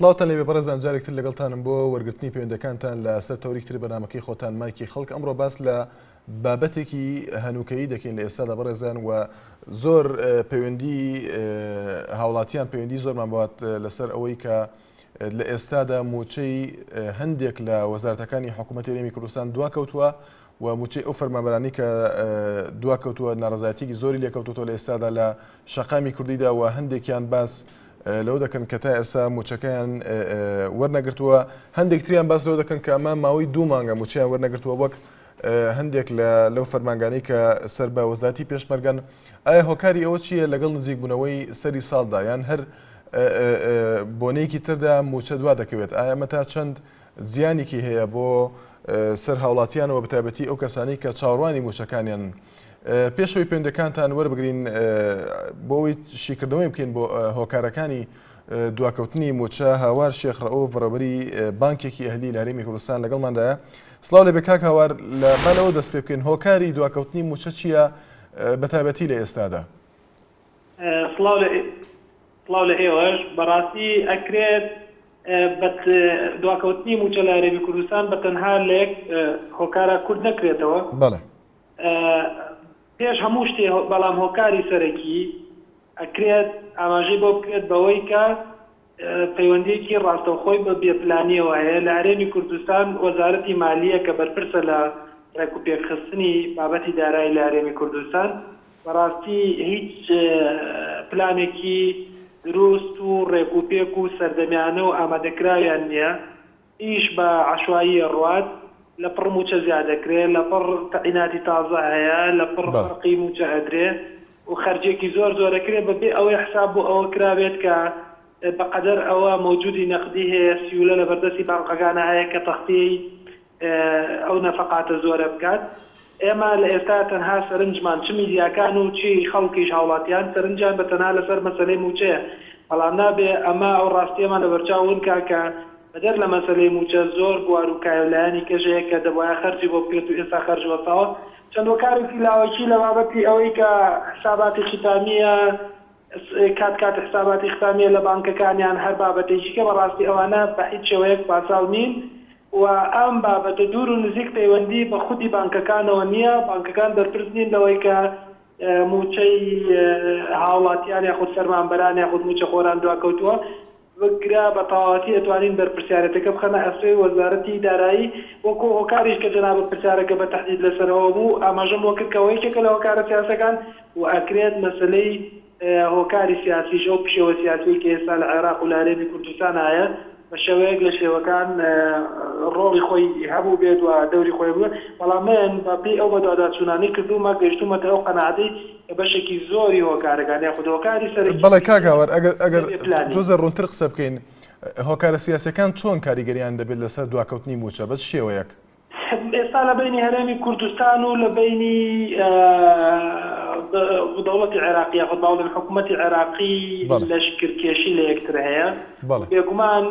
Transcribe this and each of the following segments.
سڵاوتان لێبێ بەڕێزان جارێک تر لەگەڵتانم بۆ وەرگرتنی پەیوەندەکانتان لە سەر تەوەریک تری بەرنامەکەی خۆتان مایکی خەڵک ئەمڕۆ باس لە بابەتێکی هەنووکەیی دەکەین لە ئێستادا بەڕێزان و زۆر پەیوەندی هاوڵاتیان پەیوەندی زۆرمان بوات لەسەر ئەوەی کە لە ئێستادا موچەی هەندێک لە وەزارەتەکانی حکوومەتی هەرێمی کوردستان دواکەوتووە و موچەی ئەو فەرمانبەرانەی کە دواکەوتووە ناڕەزایەتیەکی زۆری لێکەوتووەتەوە لە ئێستادا لە شەقامی کوردیدا و هەندێکیان باس لەوە دەکەن کە تا ئێستا موچەکەیان وەرنەگرتووە هەندێک تریان باس لەوە دەکەن کە ئەمە ماوەی دوو مانگە موچەیان وەرنەگرتووە وەک هەندێک لە لەو فەرمانگانەی کە سەر بە وەزارەتی پێشمەرگەن ئایا هۆکاری ئەوە چییە لەگەڵ نزیکبوونەوەی سەری ساڵدا یان هەر بۆنەیەکی تردا موچە دوا دەکەوێت ئایا ئەمە تا چەند زیانێکی هەیە بۆ سەر هاوڵاتیان و بەتایبەتی ئەو کەسانەی کە چاوەڕوانی مووچەکانیانن. پێش ئەوەی پەیوەندەکانتان وەربگرین بۆ ئەوەی شیکردنەوەی بکەین بۆ هۆکارەکانی دواکەوتنی مووچە هاوار شێخ ڕەئوف بەڕێوەبەری بانکێکی ئەهلی لە هەرێمی کوردستان لەگەڵماندایە. سڵاو لێبێ کاک هاوار لە با لەوە دەست پێ بکەین هۆکاری دواکەوتنی مووچە چییە بەتایبەتی لە ئێستادا؟ سڵاو لە سڵاو لە ئێوەش بەڕاستی ئەکرێت بە دواکەوتنی مووچە لە هەرێمی کوردستان بە تەنها لە یەک هۆکارا کورت نەکرێتەوە. بەڵێ. پێش هەموو شتێ بەڵام هۆکاری سەرەکی ئەکرێت ئاماژەی بۆ بکرێت بەوەی کە پەیوەندییەکی ڕاستەوخۆی بە بێ پلانییەوە هەیە، لە هەرێمی کوردستان وەزارەتی مالیە کە بەرپرسە لە ڕێکوپێکخستنی بابەتی دارایی لە هەرێمی کوردستان بەڕاستی هیچ پلانێکی دروست و ڕێکوپێک و سەردەمیانە و ئامادەکراویان نییە، ئیش بە عەشوایی ئەڕوات، لە پڕ مووچە زیاد ئەکرێ، لە پڕ تەعیناتی تازە هەیە، لە پڕ فەرقی مووچە ئەدرێ و خەرجیەکی زۆر زۆر ئەکرێ بە بێ ئەوەی حساب بۆ ئەوە کرابێت کە بە قەدەر ئەوە مەوجودی نەقدی هەیە، سیولە لە بەردەستی بانقەکانا هەیە کە تەغتیەی ئەو نەفەقاتە زۆرە بکات. ئێمە لە ئێستا تەنها سەرنجمان چ میدیاکان و چی خەڵکیش هاوڵاتیان سەرنجیان بە تەنها لەسەر مەسەلەی مووچەیە، بەڵام نابێ ئەمە ئەو ڕاستیەمان لەبەرچاو ون کا کە بەدەر لە مەسەلەی مووچە زۆر بوار و کایە و لایەنی کەش هەیە کە دەبوایە خەرجی بۆ بکرێت و ئێستا خەرج وەستاوە. چەند هۆکارێکی لاوەکی لە بابەتی ئەوەی کە حساباتی ختامیە کات کات حساباتی ختامیە لە بانکەکان یان هەر بابەتێکی کە بەڕاستی ئەوانە بە هیچ شێوەیەک پاساو نین و ئەم بابەتە دوور و نزیک پەیوەندی بە خودی بانکەکانەوە نییە، بانکەکان بەرپرس نین لەوەی کە مووچەی هاوڵاتیان یاخود فەرمانبەران یاخود مووچەخۆران دواکەوتووە، بگرە بە تەواوەتی ئەتوانین بەرپرسیارێتەکە بخەنە ئەستۆی وەزارەتی دارایی، وەکو هۆکاریش کە جەنابت پرسیارەکە بە تەحدید لەسەر ئەوە بوو ئاماژەم بۆ کرد کە ئەوە یەکێکە لە هۆکارە سیاسەکان و ئەکرێت مەسەلەی هۆکاری سیاسیش ئەو پشێوە سیاسیەی کە ئێستا لە عێراق و لە هەرێمی کوردستان هەیە بە شێوەیەک لە شێوەکان ڕۆڵی خۆی هەبووبێت و دەوری خۆی هەبووبێت، بەڵام من بە پێی ئەو بەدواداچوونانەی کردوومە گەیشتوومەتە ئەو قەناعەتەی کە بەشێکی زۆری هۆکارەکان یاخود هۆکاری سەرەکی بەڵێ کاک هاوار ئەگەر ئەگەر لە بێ پلانی. تۆزێ ڕوونتر قسە بکەین هۆکارە سیاسیەکان چۆن کاریگەریان دەبێت لەسەر دواکەوتنی مووچە بە چ شێوەیەک؟ ئێستا لە بەینی هەرێمی کوردستان و لە بەینی دەوڵەتی عێراقی یاخود با بڵێین حکوومەتی عێراقی لەشکرکێشی لە یەکتر هەیە. بێگومان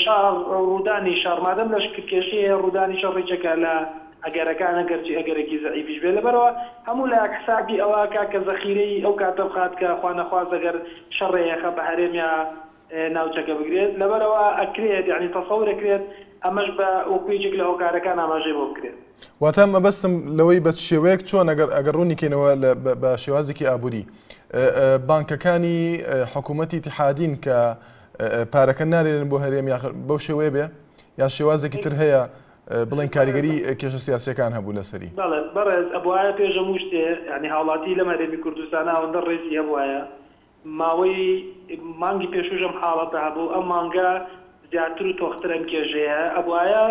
شەڕ، ڕوودانی شەڕ، مادەم لەشکرکێشی هەیە ڕوودانی شەڕ یەکێکە لە ئەگەرەکان ئەگەرچی ئەگەرێکی زەعیفیش بێت. لەبەرئەوە هەموو لایەک حسابی ئەوە ئەکا کە زەخیرەی ئەو کاتە بخات کە خوانەخواست ئەگەر شەڕێ یەخە بە هەرێم یا ناوچەکە بگرێت، لەبەرئەوە ئەکرێت یانی تەسەور ئەکرێت ئەمەش بە وەکو یەکێک لە هۆکارەکان ئاماژەی بۆ بکرێت. واتە مەبەستم لەوەی بە چ شێوەیەک چۆن ئەگەر ئەگەر ڕوونی کەینەوە لە بە شێوازێکی ئابووری بانکەکانی حکوومەتی ئیتیحادین کە پارەکە نارێنن بۆ هەرێم یاخ بەو شێوەیە بێ یان شێوازێکی تر هەیە بڵێن کاریگەری کێشە سیاسیەکان هەبوو لەسەری؟ بەڵێ بەڕێز ئەبوایە پێش هەموو شتێ یانی هاوڵاتی لەم هەرێمی کوردستانە ئەوەندە ڕێزی هەبوایە ماوەی مانگی پێشووش ئەم حاڵەتە هەبوو، ئەم مانگە زیاتر و تۆختر ئەم کێشەیە هەیە، ئەبوایە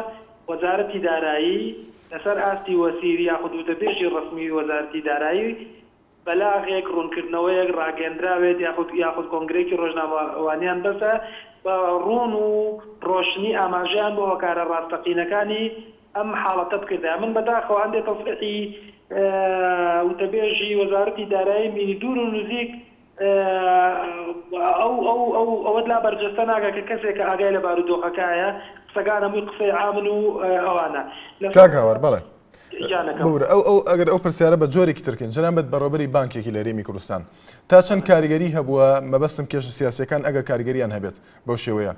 وەزارەتی دارایی لەسەر ئاستی وەزیر یاخود وتەبێژی ڕەسمی وەزارەتی دارایی بەلاغێک، ڕوونکردنەوەیەک، ڕاگەیەندراوێت یاخود یاخود کۆنگرەیەکی ڕۆژنامەوانیان بەسە بە ڕوون و ڕۆشنی ئاماژەیان بۆ هۆکارە ڕاستەقینەکانی ئەم حاڵەتە بکردایە. من بەداخەوە هەندێ تەسریحی وتەبێژی وەزارەتی دارایی بینی دوور و نزیک ئەو ئەو ئەو ئەوەت لا بەرجەستە ناکا کە کەسێکە ئاگای لە بارودۆخەکایە، قسەکان هەمووی قسەی عامن و ئەوانە. لەسەر کاک هاوار بەڵێ گیانەکەم. ببورە ئەو ئەو ئەگەر ئەو پرسیارە بە جۆرێکی تر کەین جەنابت بەڕێوەبەری بانکێکی لە هەرێمی کوردستان تا چەند کاریگەری هەبووە مەبەستم کێشە سیاسیەکان ئەگەر کاریگەریان هەبێت بەو شێوەیە.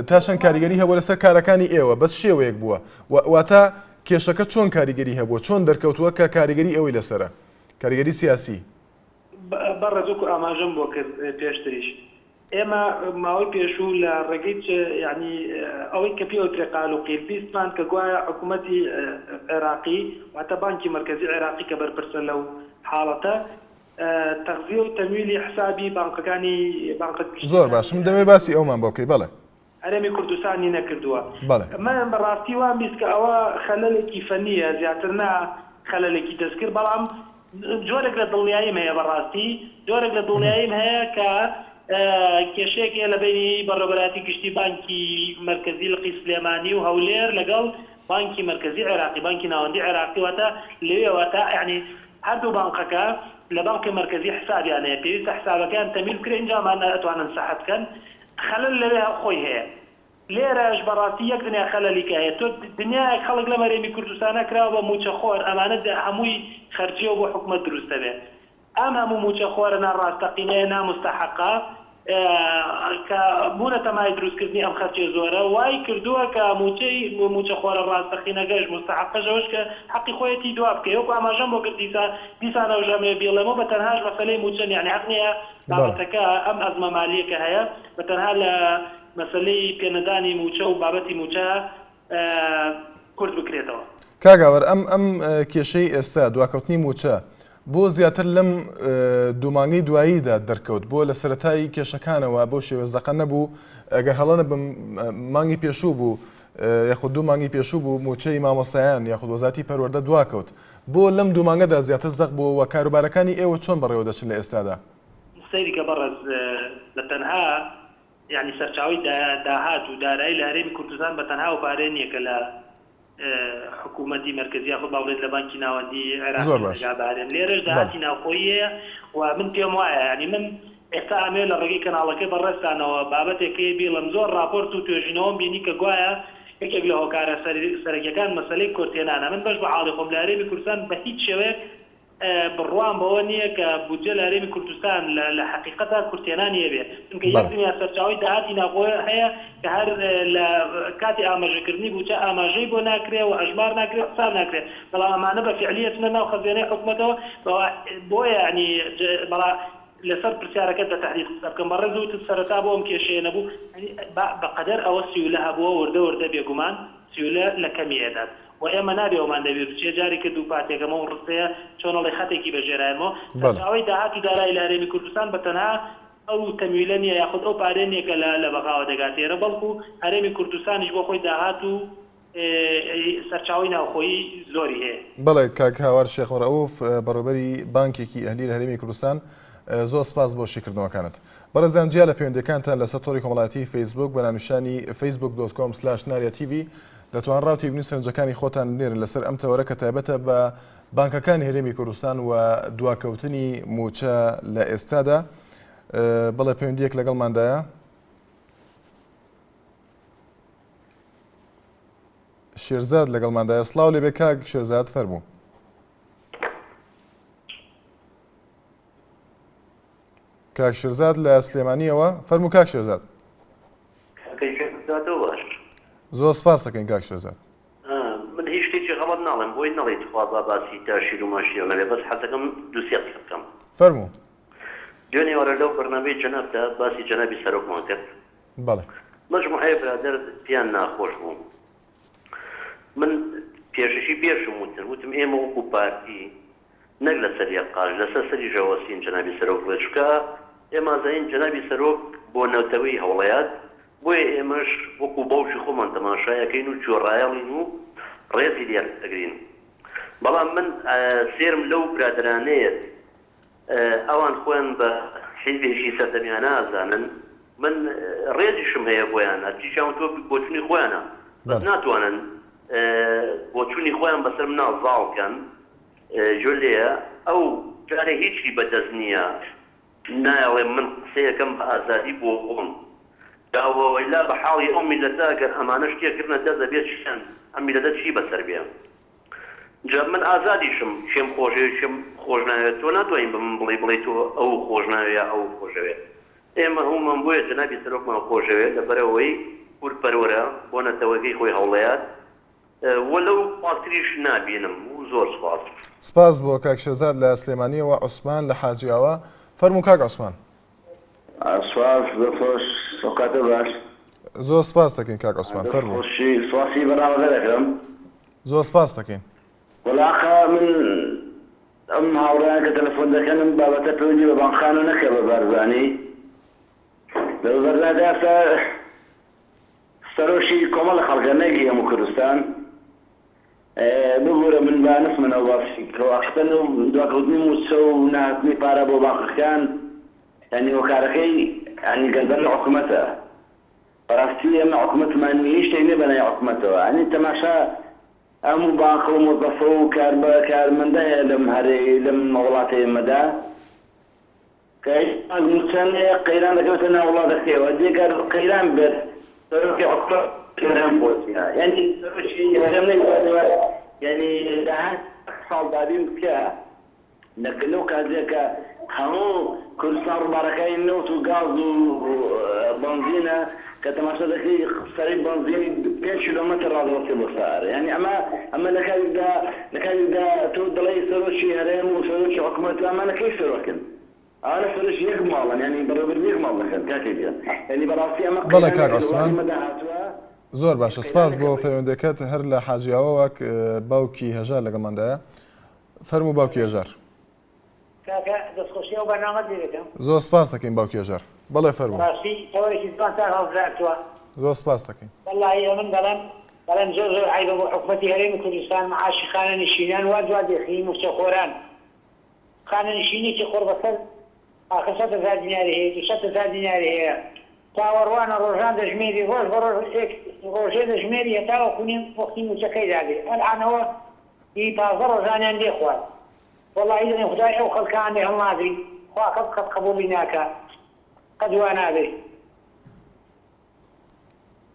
تا چەند کاریگەری هەبووە لەسەر کارەکانی ئێوە بە چ شێوەیەک بووە واتە کێشەکە چۆن کاریگەری هەبووە چۆن دەرکەوتووە کە کاریگەری ئەوەی لەسەرە کاریگەری سیاسی؟ بەڕێز وەکو ئاماژەم بۆ کرد پێشتریش ئێمە ماوەی پێشوو لە ڕێگەی چ یانی ئەوەی کە پێی وترێ قال و قیل بیستمان کە گوایە حکوومەتی عێراقی واتە بانکی مەرکەزی عێراقی کە بەرپرسە لەو حاڵەتە تەغزیە و تەمویلی حسابی بانقەکانی بانقە زۆر باش گشتیەکانی من دەمەوێ باسی ئەومان بۆ بکەی بەڵێ. هەرێمی کوردستانی نەکردووە. بەڵێ. من بە ڕاستی وام بیست کە ئەوە خەلەلێکی فەنییە زیاتر نا خەلەلێکی دەستکرد بەڵام جۆرێک لە دڵنیاییم هەیە بە ڕاستی جۆرێک لە دڵنیاییم هەیە کە کێشەیەک هەیە لە بەینی بەڕێوەبەرایەتی گشتی بانکی مەرکەزی لقی سلێمانی و هەولێر لەگەڵ بانکی مەرکەزی عێراقی بانکی ناوەندی عێراقی واتە لەوێوە تا یانی هەردوو بانقەکە لە بانقی مەرکەزی حسابیان هەیە پێویستە حسابەکەیان تەمیل بکرێ ئینجا ئەمانە ئەتوانن سەحب بکەن خەلەل لەوێ خۆی هەیە لێرەش بەڕاستی یەک دنیا خەلەلی کە هەیە تۆ دنیایەک خەڵک لەم هەرێمی کوردستانە کراوە بە موچە خۆر ئەمانە هەمووی خەرجیەو بۆ حکومەت دروست دەبێ ئەم هەموو موچە خۆرە نا ڕاستەقینەیە نا موستەحەقە کە بوونەتە مایەی دروست کردنی ئەم خەرجیە زۆرە وای کردووە کە موچەی موچە خۆرە ڕاستەقینەکەش موستەحەقەش ئەوەش کە حەقی خۆیەتی دوا بکەی وەکو ئاماژەم بۆ کرد دیسان دیسانەوەش ئەمەوێ بیڵێمەوە بە تەنهاش مەسەلەی موچە نیە یانی حەق نیە بابەتەکە ئەم ئەزمە مالیە کە هەیە بە تەنها لە مەسەلەی پێنەدانی موچە و بابەتی موچە کورت بکرێتەوە. کاک ئاوەر ئەم ئەم کێشەی ئێستا دواکەوتنی موچە بۆ زیاتر لەم دوو مانگەی دواییدا دەرکەوت بۆ لە سەرەتای کێشەکانەوە بەو شێوە زەقە نەبوو ئەگەر هەڵە نەبم مانگی پێشوو بوو یاخود دوو مانگی پێشوو بوو موچەی مامۆستایان یاخود وەزارەتی پەروەردە دواکەوت بۆ لەم دوو مانگەدا زیاتر زەق بووە و کاروبارەکانی ئێوە چۆن بەڕێوە دەچن لە ئێستادا؟ سەیری کە بەڕێز بە تەنها یانی سەرچاوەی داهات و دارایی لە هەرێمی کوردستان بە تەنها ئەو پارەیە نییە کە لە حکوومەتی مەرکەزی یاخود با بڵێین لە بانکی ناوەندی عێراق زۆر باش دەگا بە هەرێم لێرەش بەڵێ. داهاتی ناوخۆیی هەیە و من پێم وایە یانی من ئێستا ئەمەوێ لە ڕێگەی کەناڵەکەی بەڕێزتانەوە بابەتێک هەیە بیڵێم زۆر ڕاپۆرت و توێژینەوەم بینی کە گوایە یەکێک لە هۆکارە سەرەکیەکان مەسەلەی کورتهێنانە من بەش بە حاڵی خۆم لە هەرێمی کوردستان بە هیچ شێوەیەک بڕوام بەوە نییە کە بودجە لە هەرێمی کوردستان لە لە حەقیقەتا کورتهێنانی هەبێ چونکە یەک بەڵێ. دنیا سەرچاوەی داهاتی ناوخۆ هەیە کە هەر لە کاتی ئاماژەکردنی بودجە ئاماژەی بۆ ناکرێ و ئەژمار ناکرێ و حساب ناکرێ بەڵام ئەمانە بە فیعلی ئەچنە ناو خەزێنەی حکومەتەوە بۆیە یانی بەڵا لەسەر پرسیارەکەت بە تەحدید قسە بکەم بەڕێز وتت سەرەتا بۆ ئەم کێشەیە نەبوو یانی با بە قەدەر ئەوە سیولە هەبووە وردە وردە بێگومان سیولە لە کەمی ئەدات و ئێمە نابێ ئەومان لەبیر بچێ جارێ کە دووپاتێکەمەوە ئەو ڕستەیە چۆن ئەڵێ خەتێکی بە ژێرایەمەوە بەڵێ. سەرچاوەی داهات و دارایی لە هەرێمی کوردستان بە تەنها ئەو تەمویلە نییە یاخود ئەو پارەیە نییە کە لە لە بەغاوە دەگاتە ئێرە بەڵکو هەرێمی کوردستانیش بۆ خۆی داهات و سەرچاوەی ناوخۆیی زۆری هەیە. بەڵێ کاک هاوار شێخ ڕەئوف بەڕێوەبەری بانکێکی ئەهلی لە هەرێمی کوردستان زۆر سپاس بۆ شیکردنەوەکانت. بەڕێزان جیا لە پەیوەندیەکانتان لەسەر تۆڕی کۆمەڵایەتی فەیسبووک بە ناونیشانی facebook.com/nariatv دەتوان ڕاو تێبینی و سەرنجەکانی خۆتان بنێرن لەسەر ئەم تەوەرە کە تایبەتە بە بانکەکانی هەرێمی کوردستان و دواکەوتنی مووچە لە ئێستادا. بەڵێ پەیوەندیەک لەگەڵماندایە. شێرزاد لەگەڵماندایە سڵاو لێبێ کاک شێرزاد فەرموو. کاک شێرزاد لە سلێمانیەوە فەرموو کاک شێرزاد. زۆر سپاس دەکەین کاک شێرزاد. من هیچ شتێکی غەڵەت ناڵێم بۆی نەڵێی تخوا با باسی تاشیر و ماشیر نەبێ بەس حەزەکەم دوو سێ قسە بکەم. فەرموو. دوێنێ ئێوارە لەو بەرنامەی جەنابتا باسی جەنابی سەرۆکمان کرد. بەڵێ. مەجموعەیە برادەر پێیان ناخۆش بوو من پێشەکی پێشم وتن وتم ئێمە وەکو پارتی نەک لەسەر یەک قاچ لەسەر سەریش ئەوەستین جەنابی سەرۆک بڵێ چونکە ئێمە ئەزانین جەنابی سەرۆک بۆ نەتەوەی هەوڵەیات بۆیە ئێمەش وەکو باوکی خۆمان تەماشای ئەکەین و گوێڕایەڵین و ڕێزی لێ ئەگرین بەڵام من سێرم لەو برادەرانەیەت ئەوان خۆیان بە حیزبێکی سەردەمیانە ئەزانن من ڕێزیشم هەیە بۆیان هەرچیشیان وتوە بۆچونی خۆیانە بەس ناتوانن بۆچونی خۆیان بەسەر منا زاڵ کەن گوێ لێیە ئەو جارێ هیچی بەدەست نییە نایەڵێ من قسەیەکەم بە ئازادی بۆ خۆم جا وەیلا بە حاڵی ئەو میللەتە گەر ئەمانە شتێ کردنە دەست ئەبێ چیان ئەم میللەتە چی بەسەر بێ جا من ئازادیشم کێم خۆشەوێ کێم خۆش ناوێ تۆ ناتوانی بە من بڵێی بڵێی تۆ ئەوو خۆش ناوێ یا ئەوو خۆشەوێ ئێمە هەموومان بۆیە جەنابی سەرۆکمان خۆشەوێ لەبەرئەوەی. کورد پەروەرە بۆ نەتەوەکەی خۆی هەوڵەیات وە لەو پاکتریش نابینم و زۆر سوپاس. سپاس بۆ کاک شێرزاد لە سلێمانیەوە عوسمان لە حاجیاوا فەرموو کاک عوسمان. سوپاس دەست خۆش ئەو کاتە باش. زۆر سپاست دەکەین کاک عوسمان دەست فەرموو. خۆشی سوپاسی بەرنامەکە دەکەم. زۆر سپاست دەکەین. وەڵا ئاقا من ئەم هاوڕێیان کە تەلەفۆن دەکەن ئەم بابەتە پەیوەندی بە بانقانە نەکە بە بارزانی لە بە بارزانی تا ئێستا سەرۆکی کۆمەڵی خەڵکە نەک هی هەموو کوردستان ببورە من با نەچمە ناو باسی کەواختن و دواکەوتنی مووچە و نەهاتنی پارە بۆ بانقەکان یانی هۆکارەکەی یانی گەندەڵی حکومەتە بەڕاستی ئێمە حکومەتمان نیە هیچ شتێک نیە بەناوی حکومەتەوە یانی تەماشا هەموو بانقە و مۆزەفە و کار کارمەندە هەیە لەم هەرێ لەم وڵاتەی ئێمەدا کە هیچ بانک مووچە نەیە قەیران دەکەوێتە ناو وڵاتەکەیەوە دێ گەر قەیران بێت سەرۆکی حکومەت قەیران بۆ چیە یانی سەرۆکی هەرێم نەیتوانیوە یانی داهات ساڵ دابین بکا لە لەو کاتێک کە هەموو کوردستان ڕووبارەکانی نەوت و گاز و بەنزینە کە تەماشا دەکەی سەری بەنزین پێنج کیلۆمەتر ڕادەوەستێ بۆ سار یانی ئەمە ئەمە لە کاتێکدا لە کاتێکدا تۆ دەڵێی سەرۆکی هەرێم و سەرۆکی حکومەت ئەمانە کەی سەرۆکن ئەوانە سەرۆکی یەک ماڵن یانی بەڕێوەبردنی یەک ماڵ دەکەن کاکە گیان یانی بەڕاستی ئەمە بەڵێ کاک قەیرانێکە لە عوسمان وڵاتی مەدا هاتووە زۆر باشە سپاس قەیرانێکە بۆ بە پەیوەندەکەت هەر لە حاجیاوەوە باوکی هەژار لەگەڵماندایە فەرموو باوکی هەژار. کاکە دەستخۆشی ئەو بەرنامەت لێ دەکەم. زۆر سپاست دەکەین باوکی هەژار. بەڵێ فەرموو. بەڕاستی تەوەرێکی جوانتان هەڵبژاردووە. زۆر سپاست دەکەین. وەڵاهی ئەمن دەڵێم دەڵێم زۆر زۆر عەیبە بۆ حکومەتی هەرێمی کوردستان معاشی خانەنشینان وا دوا دێخی موچەخۆران خانەنشینێکی قوڕبەسەر ئاخر سەدهەزار دیناری هەیە دوسەد هەزار دیناری هەیە چاوەڕوانە ڕۆژان دەژمێری ڕۆژ بە ڕۆژ ئێک ڕۆژێ دەژمێری هەتاوەکو نیم وەختی موچەکەی دابێ ئەلعانەوە ئی 15 ڕۆژانیان لێ خوارد وەڵاهی دەڵێم خودای ئەو خەڵکانە هەڵناگری خوا قەت قەت قبوڵی ناکا قەت وا نابێ.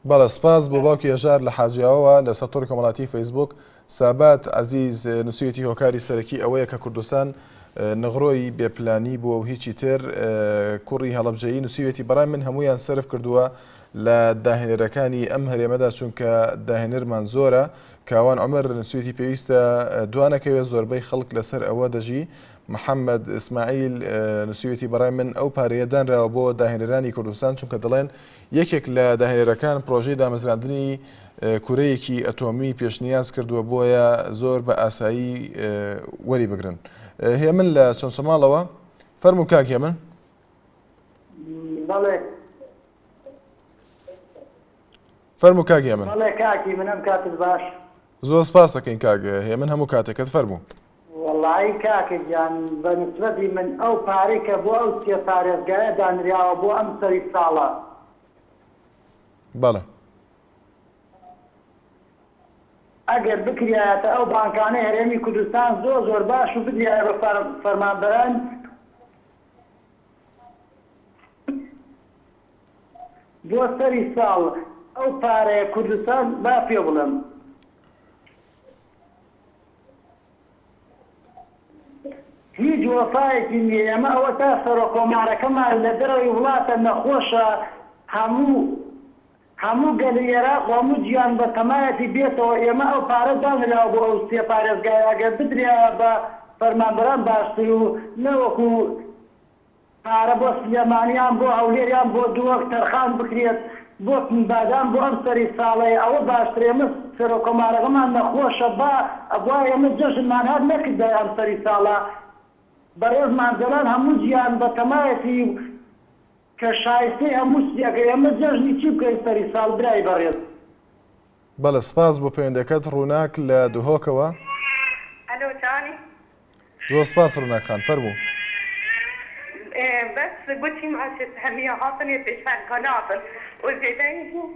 بەڵێ سپاس بۆ باوکی هەژار لە حاجیاوەوە لەسەر تۆڕی کۆمەڵاتی فەیسبووک سابات عەزیز نووسیویەتی هۆکاری سەرەکی ئەوەیە کە کوردستان نغرۆی بێ پلانی بووە و هیچی تر کوڕی هەڵەبجەیی نووسیویەتی بەڕای من هەموویان سەرف کردووە لە داهێنەرەکانی ئەم هەرێمەدا چونکە داهێنەرمان زۆرە کاوان عومەر نووسیویەتی پێویستە دوانەکەوێت زۆربەی خەڵک لەسەر ئەوە دەژی محەمەد ئیسماعیل نووسیویەتی بەڕای من ئەو پارەیە دانراوە بۆ داهێنەرانی کوردستان چونکە دەڵێن یەکێک لە داهێنەرەکان پرۆژەی دامەزراندنی کورەیەکی ئەتۆمی پێشنیاز کردووە بۆیە زۆر بە ئاسایی وەری بگرن. هێمن لە چەمچەماڵەوە فەرموو کاک هێمن. بەڵێ. فەرموو کاک هێمن. بەڵێ کاکی من ئەم کاتت باش. زۆر سپاس دەکەین کاک هێمن هەموو کاتێکت فەرموو. وەڵایی کاکە گیان بە نسبەتی من ئەو پارەی کە بۆ ئەو سێ پارێزگایە دانریاوە بۆ ئەم سەری ساڵە. بەڵێ. ئەگەر بکریایەتە ئەو بانکانەی هەرێمی کوردستان زۆر زۆر باش و بدریایە بە فەرمانبەران. بۆ سەری ساڵ ئەو پارەیە کوردستان با پێ بڵێم. هیچ وەفایەکی نیە ئێمە ئەوەتا سەرۆکۆمارەکەمان لە دەرەوەی وڵاتە نەخۆشە هەموو هەموو گەلی ئێراق و هەموو جیهان بە تەمایەتی بێتەوە ئێمە ئەو پارە دانراوە بۆ ئەو سێ پارێزگایە ئەگەر بدرایە بە فەرمانبەران باشتر و نەوەکو پارە بۆ سلێمانی یان بۆ هەولێر یان بۆ دهۆک تەرخان بکرێت بۆ بادام بۆ ئەم سەری ساڵەیە ئەوە باشترە ئێمە سەرۆکۆمارەکەمان نەخۆشە با ئەبوایە ئێمە جەژنمان هەر نەکردایە ئەم سەری ساڵە بەڕێز مام جەلال هەموو جیهان بەتەمایەتی کە شایستەی هەموو شتێکە ئێمە جەژنی چی بکەین سەری ساڵ برای بەڕێز. بەڵێ سپاس بۆ پەیوەندەکەت ڕووناک لە دهۆکەوە. ئەلۆ جانی. زۆر سپاس ڕووناک خان فەرموو. بەس گوتیم ئاشت هەمیە هاتن یە پێشمەرگە ناتن و زێدەی بوو.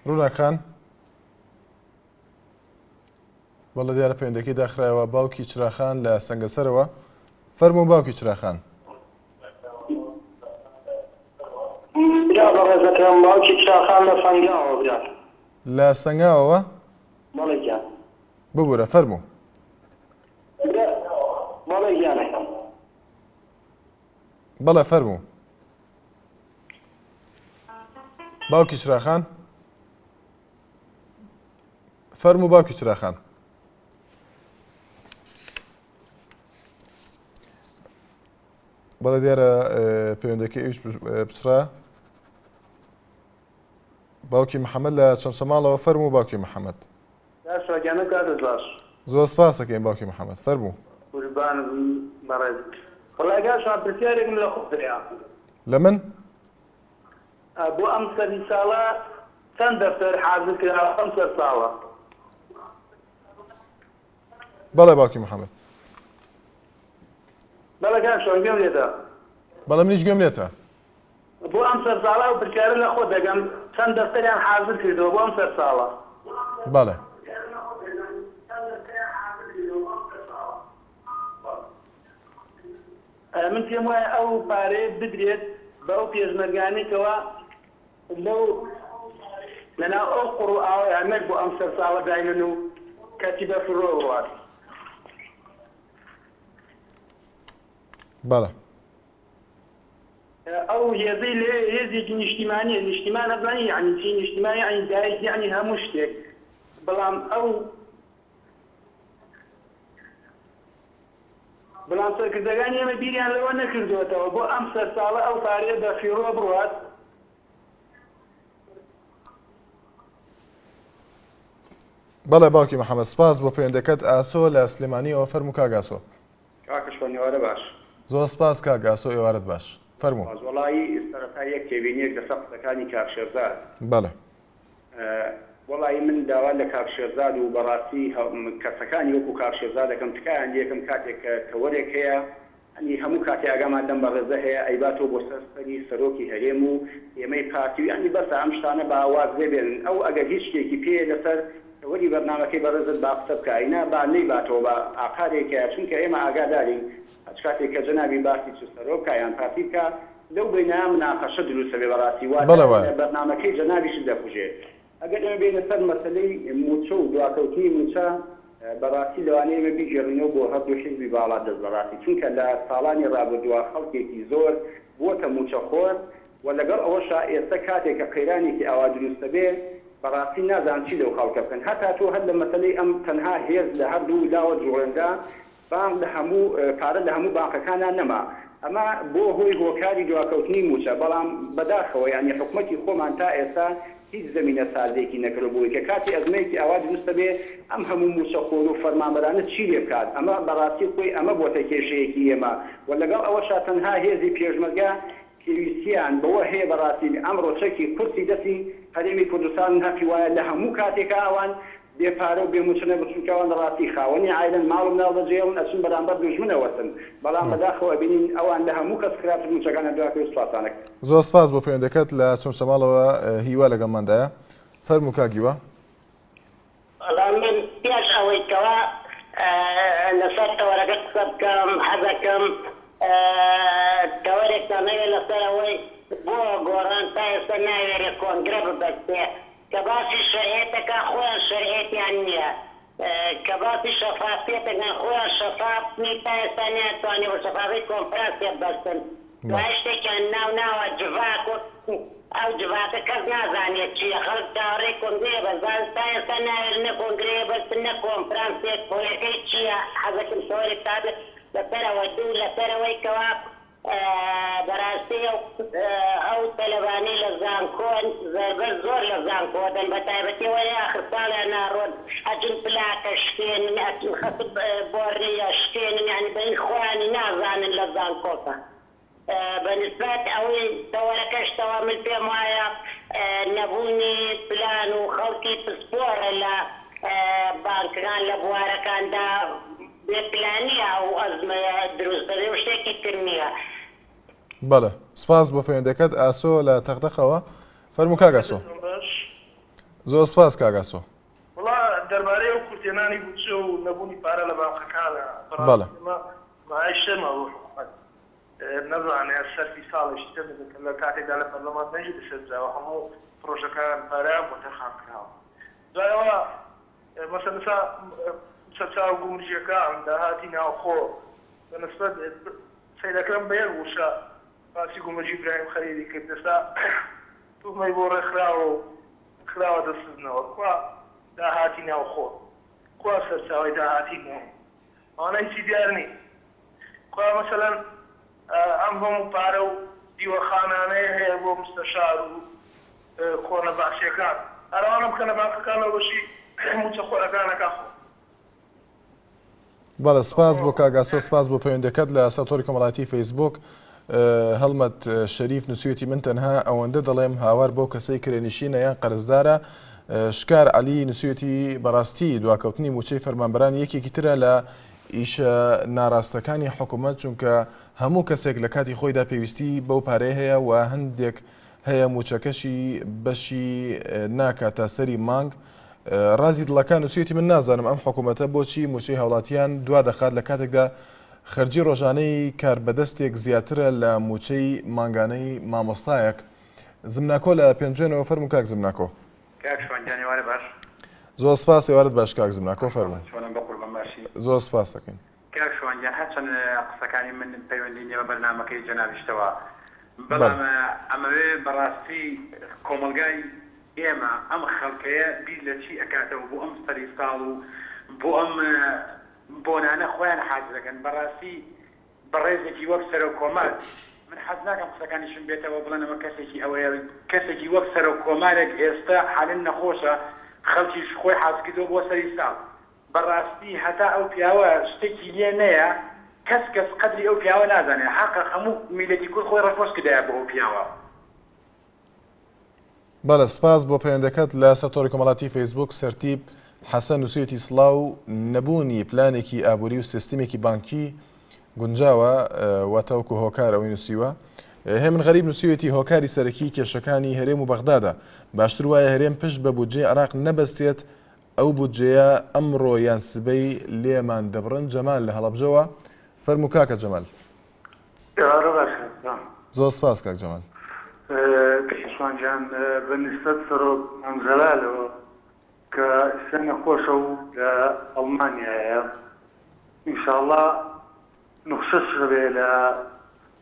ڕووناک خان. بەڵێ دیارە پەیوەندەکەی داخرایەوە باوکی چراخان لە سەنگەسەرەوە فەرموو باوکی چراخان. برا بەڕێزەکەم باوکی چراخان لە سەنگاوە برا. لە سەنگاوەوە؟ بەڵێ گیان. ببورە فەرموو. برا بەڵێ گیانەکەم. بەڵێ فەرموو. باوکی چراخان فەرموو باوکی چراخان. بەڵێ دیارە پەیوەندەکەی ئەویش پچڕا. باوکی محەممەد لە چەمچەماڵەوە فەرموو باوکی محەممەد. باشە گیانم کاتت باش. زۆر سپاس ئەکەین باوکی محەممەد فەرموو. قوربان بم بەڕێز. وەڵای کاک شوان پرسیارێکم لە خۆت هەیە. لە من؟ بۆ ئەم سەری ساڵە چەند دەفتەر حازر کراوە ئەم سەر ساڵە؟ بەڵێ باوکی محەممەد. بەڵێ کاک شوان گوێم لێتە. بەڵێ منیش گوێم لێتە. بۆ ئەم سەرساڵە ئەو پرسیارە لە خۆت دەکەم چەند دەفتەریان حازر کردووە بۆ ئەم سەرساڵە؟ بەڵێ. من پێم وایە ئەو پارەیە بدرێت بە ئەو پێشمەرگانەی کەوا لەو لەناو ئەو قوڕ و ئاوەیان نەک بۆ ئەم سەرساڵە داینن و کەچی بە فڕۆ بڕوات. بەڵێ. ئەو هێزەی لەوێ هێزێکی نیشتیمانیە، نیشتیمان ئەزانی یەعنی چی؟ نیشتیمان یەعنی دایک یەعنی هەموو شتێک، بەڵام ئەو بەڵام سەرکردەکانی ئێمە بیریان لەوە نەکردۆتەوە بۆ ئەم سەرساڵە ئەو پارەیە بە فیڕۆ بڕوات. بەڵێ باوکی محەمەد سپاس بۆ پەیوەندەکەت ئاسۆ لە سلێمانیەوە فەرموو کاک ئاسۆ. کاکە شوان ئێوارە باش. زۆر سپاس کاک ئاسۆ ئێوارەت باش. فەرموو. سپاس وەڵایی سەرەتا یەک تێبینیەک لەسەر قسەکانی کاک شێرزاد. بەڵێ. وەڵایی من داوا لە کاک شێرزاد و بەڕاستی کەسەکانی وەکو کاک شێرزاد ئەکەم تکایان لێکەم کاتێک کە تەوەرێک هەیە یانی هەموو کاتێ ئاگامان لەم بەڕێزە هەیە ئەیباتەوە بۆ سەر سەری سەرۆکی هەرێم و ئێمەی پارتی و یانی بەسە ئەم شتانە با واز لێ بێنن ئەو ئەگەر هیچ شتێکی پێیە لەسەر تەوەری بەرنامەکەی بەڕێزت با قسە بکا ئینا با نەیباتەوە بە ئاقارێکە چونکە ئێمە ئاگادارین هەچ کاتێک کە جەنابی باسی چ سەرۆک کا یان پارتی بکا لەو بەینایە مناقەشە دروست ئەبێ بەڕاستی واتە بەڵێ وایە. بەرنامەکەی جەنابیشت دەکوژێ. ئەگەر ئێمە بێینە سەر مەسەلەی مووچە و دواکەوتنی مووچە بەڕاستی لەوانەیە ئێمە بیگێڕینەوە بۆ هەردوو حیزبی باڵا دەست بەڕاستی چونکە لە ساڵانی ڕابردووە خەڵکێکی زۆر بووەتە مووچەخۆر و لەگەڵ ئەوەشا ئێستە کاتێک کە قەیرانێکی ئاوا دروست دەبێ بەڕاستی نازانن چی لەو خەڵکە بکەن هەتا تۆ هەر لە مەسەلەی ئەم تەنها هێز لە هەردوو لاوە جوڵێنرا بانق لە هەموو پارە لە هەموو بانقەکانا نەما ئەمە بۆ هۆی هۆکاری دواکەوتنی موچە بەڵام بەداخەوە یانی حکومەتی خۆمان تا ئێستا هیچ زەمینە سازێکی نەکردوە بۆی کە کاتی ئەزمەیەکی ئاوا دروست دەبێ ئەم هەموو موچە خۆر و فەرمانبەرانە چی لێ بکات ئەمە بەڕاستی خۆی ئەمە بۆتە کێشەیەکی ئێمە و لەگەڵ ئەوەشا تەنها هێزی پێشمەرگە پێویستیان بەوە هەیە بەڕاستی ئەمڕۆ چەکی قورسی دەستی هەرێمی کوردستانن هەقی وایە لە هەموو کاتێکا ئەوان بێ پارە و بێ موچە نەبن چونکە ئەوان لە ڕاستی خاوەنی عایلەن ماڵ و مناڵ بەجێهێڵن ئەچن بەرامبەر دوژمن ئەوەستن بەڵام بەداخەوە ئەبینین ئەوان لە هەموو کەس خراپتر موچەکانیان دواکەوێت سوپاستان ئەکەم. زۆر سپاس بۆ پەیوەندەکەت لە چەمچەماڵەوە هیوا لەگەڵماندایە فەرموو کاک هیوا. وەڵا من پێش ئەوەی کەوا لەسەر تەوەرەکە قسە بکەم حەزەکەم تەوەرێکتان هەیە لەسەر ئەوەی بۆ گۆڕان تا ئێستا ناوێرێ کۆنگرە ببەستێ کە باسی شەرعیەت دەکا خۆیان شەرعیەتیان نیە کە باسی شەفافیەت دەکەن خۆیان شەفاف نین تا ئێستا نەیانتوانیوە بە شەفافی کۆنفرانسێ ببەستن دوای شتێکیان ناو ناوە جڤاک وەک ئەو جڤاکە کەس نازانێت چیە خەڵک چاوەڕێی کۆنگرەیە بەس با تا ئێستا ناوێرن نە کۆنگرەیە بەستن نە کۆنفرانسێک هۆیەکەی چیە حەزەکەم تەوەرێک هەبێت لەسەر ئەوە دوو لەسەر ئەوەی کەوا بەراستی ئەو تەلەبانەی لە زانکۆن زەربە زۆر لە زانکۆ دەن بەتایبەتی ئەوەی ئاخر ساڵیان ناڕۆن ئەچن پلاکە شکێنن ئەچن خەسپ بۆڕی ئەشکێنن یانی بەین خۆیانی نازانن لە زانکۆکە بە نیسبەت ئەوەی تەوەرەکەشتەوە من پێم وایە نەبوونی پلان و خەڵکی پسپۆڕ لە بانکەکان لە بوارەکاندا بێ پلانیە ئەو ئەزمەیە دروست دەبێ و شتێکی تر نیە. بەڵێ سپاس بۆ پەیوەندەکەت ئاسۆ لە تەقتەقەوە فەرموو کاک ئاسۆ. زۆر سپاس کاک ئاسۆ. وەڵا دەربارەی ئەو کورتهێنانی بودجە و نەبوونی پارە لە بانقەکانە بەڕاستی ئەمە مایەی شەرمە بۆ حکومەت نەزانێ سەرفی ساڵێکی چەند دەبێت کە لە کاتێکدا لە پەرلەمان دەنگی لەسەر دراوە هەموو پڕۆژەکان پارەیان بۆ تەرخان کراوە دوای ئەوە مەسەلەن سەرچاوە گومرگیەکان، داهاتی ناوخۆ بە نسبەت سەیرەکەم بە یەک وشە باسی گومرگی برایم خەلیلی کرد ئێستا. توخمەی بۆ ڕێکخراوە و خراوەتە سزنەوە؟ کوا داهاتی ناوخۆ؟ کوا سەرچاوەی داهاتی نوێ؟ ئەوانە هیچی دیار نین. کوا مەسەلەن ئەم هەموو پارە و دیوەخانانەیە هەیە بۆ مستەشار و کۆنە بەعسیەکان؟ هەر ئەوانە بکەنە بانقەکانەوە بەشی موچەخۆرەکان ئەکا خۆ. بەڵێ سپاس بۆ کاک ئاسۆ سپاس بۆ پەیوەندەکەت لە سەر تۆڕی کۆمەڵایەتی فەیسبوک هەڵمەت شەریف نووسیوێتی من تەنها ئەوەندە دەڵێم هاوار بۆ کەسەی کرێنشینە یان قەرزدارە شکار عەلی نووسیوێتی بەڕاستی دواکەوتنی مووچەی فەرمانبەران یەکێکی ترە لە ئیشە ناڕاستەکانی حکوومەت چونکە هەموو کەسێک لە کاتی خۆیدا پێویستی بەو پارەیە هەیە و هەندێک هەیە مووچەکەشی بەشی ناکات تا سەری مانگ ڕازی دڵەکان نووسیویەتی من نازانم ئەم حکوومەتە بۆچی مووچەی هاوڵاتیان دوا دەخات لە کاتێکدا خەرجی ڕۆژانەی کاربەدەستێک زیاترە لە مووچەی مانگانەی مامۆستایەک. زمناکۆ لە پێنجوێنەوە فەرموو کاک زمناکۆ. کاک شوان گیان ئێوارە باش. زۆر سپاس ئێوارەت باش کاک زمناکۆ فەرموو. چۆنم بەقوربان باشی؟ زۆر سپاس دەکەین. کاک شوان گیان هەرچەند قسەکانی من پەیوەندی نیە بە بەرنامەکەی جەنابیشتەوە بەڵام ئەمەوێ بەڕاستی کۆمەڵگای ئێمە ئەم خەڵکەیە بیر لە چی ئەکاتەوە بۆ ئەم سەری ساڵ و بۆ ئەم بۆنانە خۆیان حازرەکەن بەڕاستی بەڕێزێکی وەک سەرۆک کۆمار من حەز ناکەم قسەکانیشم بێتەوە بڵێن ئەمە کەسێکی ئەوەیە کەسێکی وەک سەرۆک کۆمارێک ئێستە حالێن نەخۆشە خەڵکیش خۆی حازکردوە بۆ سەری ساڵ بەڕاستی هەتا ئەو پیاوە شتێکی لێ نەیە کەس کەس قەدری ئەو پیاوە نازانێ حەقە هەموو میلەتی کورد خۆی ڕەشپۆش کردایە بۆ ئەو پیاوە. بەڵێ سپاس بۆ پەیوەندەکەت لە سەر تۆڕی کۆمەڵاتی فەیسبووک سەرتیپ حەسەن نووسیویەتی سڵاو نەبوونی پلانێکی ئابووری و سیستمێکی بانکی گونجاوە واتە وەکو هۆکار ئەوەی نووسیوە هێمن غەریب نووسیویەتی هۆکاری سەرەکی کێشەکانی هەرێم و بەغدادە باشتر وایە هەرێم پشت بە بودجەی عێراق نەبەستێت ئەو بودجەیە ئەمڕۆ یان سبەی لێمان دەبڕن جەمال لە هەڵەبجەوە فەرموو کاکە جەمال. ئێوارە باش کاک جان. زۆر سپاس کاک جەمال. کاک شوان گیان بە نیسبەت سەرۆک مام جەلالەوە کە ئیستا نەخۆشە و لە ئەڵمانیایە ئینشاڵا نوخشەش هەبێ لە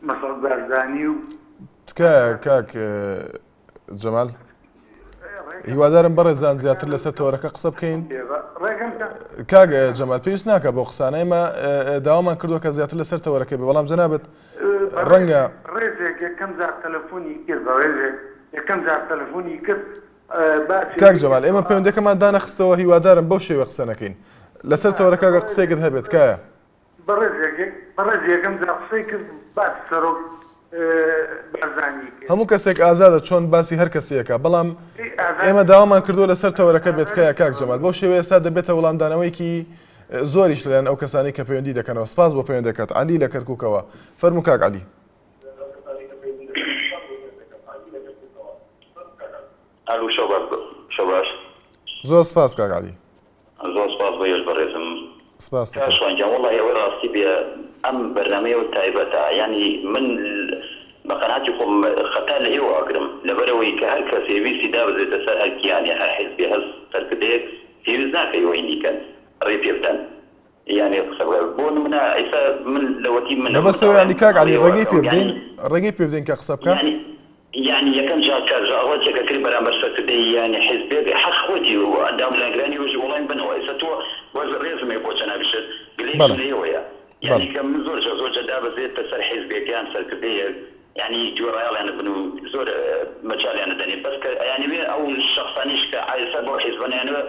مەسعود بارزانی و تکایە کاک جەمال هیوادارم بەڕێزان زیاتر لەسەر تەوەرەکە قسە بکەین کاک جەمال پێویست ناکە بۆ قسانە ئێمە داوامان کردووە کە زیاتر لەسەر تەوەرەکە بێ بەڵام جەنابت ڕەنگە ڕێزێک یەکەم جار تەلەفۆنی کرد بەڕێزێک یەکەم جار تەلەفۆنی کرد کاک جەمال ئێمە پەیوەندەکەمان دانەخستەوە هیوادارم بەو شێوە قسە نەکەین لەسەر تەوەرەکە قسەیەکت هەبێت تکایە بەڕێز یەکێک بەڕێز یەکەم جار قسەی کرد باسی سەرۆک بارزانی کرد. هەموو کەسێک ئازادە چۆن باسی هەر کەسێکە بەڵام ئێمە داوامان کردووە لەسەر تەوەرەکە بێت تکایە کاک جەمال بەو شێوەیە ئێستا دەبێتە وەڵامدانەوەیەکی زۆریش لەلایەن ئەو کەسانەی کە پەیوەندی دەکەنەوە سپاس بۆ پەیوەندەکەت عەلی لە کەرکوکەوە فەرموو کاک عەلی. ئەلو شەو باش شەو باش. زۆر سپاس کاک عەلی. زۆر سپاس بۆ ئێوەش بەڕێزم. سپاس کاک شوان گیان وەڵاهی ئەوەی ڕاستی بێ ئەم بەرنامەیەوە تایبەتە یانی من بە قەناعەتی خۆم خەتا لە ئێوە ئەگرم لەبەرئەوەی کە هەر کەسێ ویستی دابەزێتە سەر هەر کیانێ هەر حیزبێ هەر سەرکردەیەک پێویست ناکا ئێوە هیندی کەن ڕێ پێ بدەن یانی قسە بکا بۆ نمونە ئیستا من لەوەتی منم مەبەستەوە یانی کاک عەلی ڕێگەی پێ بدەین ڕێگەی پێ بدەین کە قسە بکا. یانی یەکەم جار کە غەڵەتێک ئەکرێ بەرامبەر سەرکردەی یانی حیزبێک حەق خۆیتی و ئەندام و لایەنگرانی وەژ وەڵامی بەنەوە ئێستا تۆ بەس ڕێزم هەیە بۆ جەنابیشت گلەییشم بەڵێ لە ئێوەیە بەڵێ. یانی کە من زۆر جار زۆر جار دابەزێتە سەر حیزبێک یان سەرکردەیەک یانی گوێڕایەڵیان ئەبن و زۆر مەجالیان ئەدەنێ بەس کە ئەیانەوێ ئەو شەخسانەیش کە سەر بەو حیزبەن ئەیانەوێ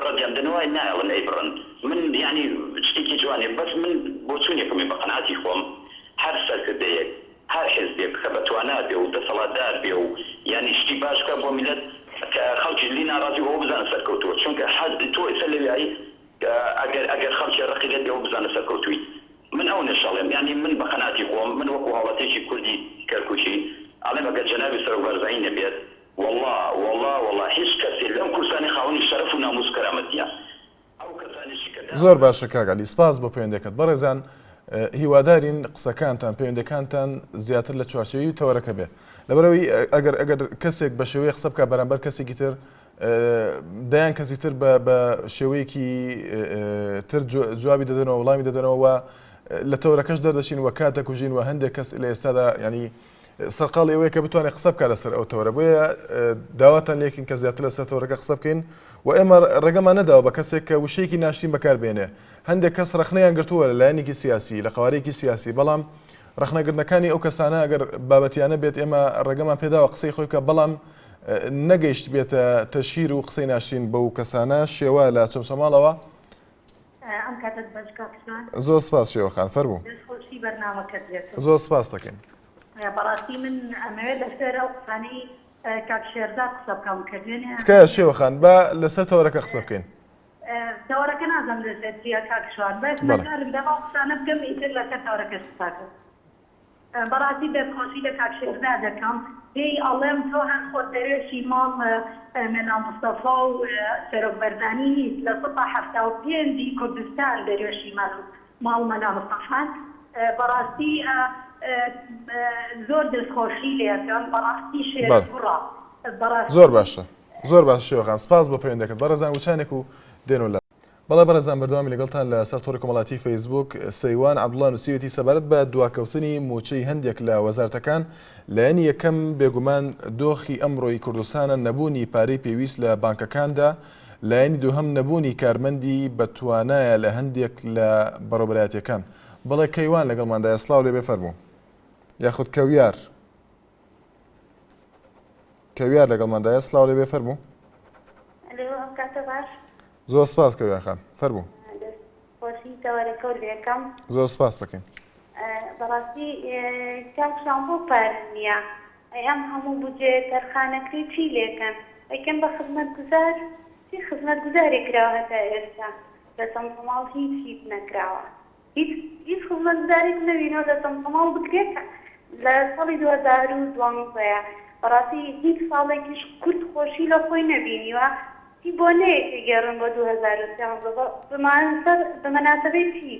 ڕەدیان بدەنەوە نایەڵن ئەیبڕن من یانی شتێکی جوانە بەس من بۆچونێکم هەیە بە قەناعەتی خۆم هەر سەرکردەیەک هەر حیزبێک کە بە توانا بێ و دەسەڵاتدار بێ و یانی شتی باش بکا بۆ میللەت کە خەڵکیش لێی ناڕازی بوو ئەوە بزانە سەرکەوتووە چونکە حەز تۆ ئێستا لەویای ئەگەر ئەگەر خەڵکی ڕقی لێت بێ ئەوە بزانە سەرکەوتووی من ئەونەش ئەڵێم یانی من بە قەناعەتی خۆم من وەکوو هاوڵاتیەکی کوردی کەرکوکی ئەڵێم ئەگەر جەنابی سەرۆک بارزانی نەبێت وەڵا وەڵا وەڵا هیچ کەسێ لەم کوردستانە خاوەنی شەرەف و ناموس و کەرامەت نیە ئەو کەسانەشی کە زۆر باشە کاک عەلی سپاس بۆ پەیوەندەکەت بەڕێزان هیوادارین قسەکانتان پەیوەندەکانتان زیاتر لە چوارچێوی تەوەرەکە بێ لەبەرەوەی ئەگەر ئەگەر کەسێک بە شێوەیە قسە بکات بەرامبەر کەسێکی تر دەیان کەسی تر بە شێوەیەکی تر جوابی دەدەنەوە وڵامی دەدەنەوە و لە تەورەکەش دەردەچین و کات دەکوژین و هەندێک کەس لە ئێستادا ینی. سەرقاڵی ئەوەیە کە بتوانێت قسە بکات لەسەر ئەو تەوەرە بۆیە داواتان لێکین کە زیاتر لەسەر تەوەرەکە قسە بکەین و ئێمە ڕێگەمان نەداوە بە کەسێک کە وشەیەکی ناشرین بەکار بێنێ هەندێک کەس ڕەخنەیان گرتووە لە لایەنێکی سیاسی لە قەوارەیەکی سیاسی بەڵام ڕەخنەگرتنەکانی ئەو کەسانە ئەگەر بابەتیانە بێت ئێمە ڕێگەمان پێداوە قسەی خۆی بکە بەڵام نەگەیشت بێتە تەشهیر و قسەی ناشرین بەو کەسانە شێوە لە چەمچەماڵەوە ئەم کاتەت باش کاک شوان. زۆر سپاس شێوە خان فەرموو. دەست خۆشی بەرنامەکەت بێت. زۆر سپاست دەکەین. بەڕاستی من ئەمەوێت لەسەر ئەو قسانەی کاک شێرزاد قسە بکەم کە دوێنێ تکایە شێوە خان با لەسەر تەوەرەکە قسە بکەین. تەوەرەکە نازانم لەسەر چیە کاک شوان بەس مەجالم دەم ئەو قسانە بکەم ئیتر لەسەر تەوەرەکەش قسە کەم. بەڕاستی دەستخۆشی لە کاک شێرزاد دەکەم پێی ئەڵێم تۆ هەر خۆت دەروێشی ماڵ مەلا مستەفا و سەرۆک بەرزانی نیت 75% ی کوردستان دەروێشی ماڵ مەلا مستەفان بەڕاستی زۆر دەستخۆشی لێکەم بەڕاستی شێرە بەڵێ گوڕە بەڕاستی. زۆر باشە زۆر باشە شێوە خان سپاس بۆ پەیوەندەکەت بەڕێزان وچانێک و دێنەوە لە. بەڵێ بەڕێزان بەردەوامی لەگەڵتان لە سەر تۆڕی کۆمەڵایەتی فەیسبووک سەیوان عەبدوڵا نووسیویەتی سەبارەت بە دواکەوتنی مووچەی هەندێک لە وەزارەتەکان لایەنی یەکەم بێگومان دۆخی ئەمڕۆی کوردستانە نەبوونی پارەی پێویست لە بانکەکاندا لایەنی دووهەم نەبوونی کارمەندی بەتوانایە لە هەندێک لە بەڕێوبەرایەتیەکان بەڵێ کەیوان لەگەڵماندایە سڵاو لێبێ فەرموو یاخود کەویار کەویار لەگەڵماندایە سڵاو لێبێ فەرموو. ئەلۆ ئەم کاتە باش. زۆر سپاس کەویار خان فەرموو. دەست خۆشی تەوەرەکەو لێکەم. زۆر سپاس دەکەین. بەڕاستی کاک شان بۆ پارە نییە ئەی ئەم هەموو بودجەیە تەرخانەکرێ چی لێکەن ئەیکەن بە خزمەتگوزار چی خزمەتگوزارێک کراوە هەتا ئێستا لە چەمچەماڵ هیچ هیچ نەکراوە هیچ هیچ خزمەتگوزارێک نەبینەوە لە چەمچەماڵ بکرێت لە ساڵی 2012 ە بەڕاستی هیچ ساڵێکیش کورد خۆشی لە خۆی نەبینیوە چی بۆنەیەک ئەگێڕن بۆ 2013 بە مەناسەبەی چی؟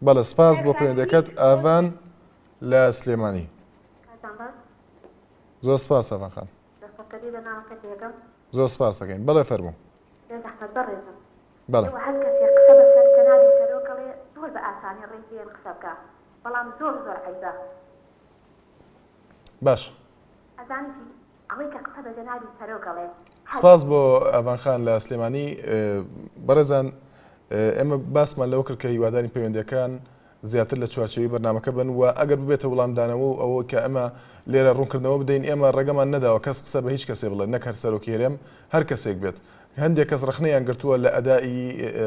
بەڵێ سپاس بۆ پەیوەندەکەت ئاڤان لە سلێمانی. زۆر سپاس ئاڤان خان. زۆر سپاس دەکەین بەڵێ فەرموو. بێزەحمەت بەڕێزم بەڵێ. ئێوە هەر کەسێک قسە بەسەر جەنابی سەرۆک ئەڵێ زۆر بە ئاسانی ڕێی پێیەن قسە بکا بەڵام زۆر زۆر عەیبە. باش. ئەزانی چی ئەوەی کە قسە بە جەنابی سەرۆک ئەڵێ هەر. سپاس بۆ ئاڤان خان لە سلێمانی. بەڕێزان ئێمە باسمان لەوە کرد کە هیوادارین پەیوەندیەکان زیاتر لە چوارچێوەی بەرنامەکە بن و ئەگەر ببێتە وڵامدانەوە و ئەوە کە ئەمە لێرە ڕوونکردنەوە بدەین ئێمە ڕێگەمان نەداوە کەس قسە بە هیچ کەسێ بڵێت نەک هەر سەرۆکی هەرێم هەر کەسێک بێت هەندێک کەس ڕەخنەیان گرتووە لە ئەدائی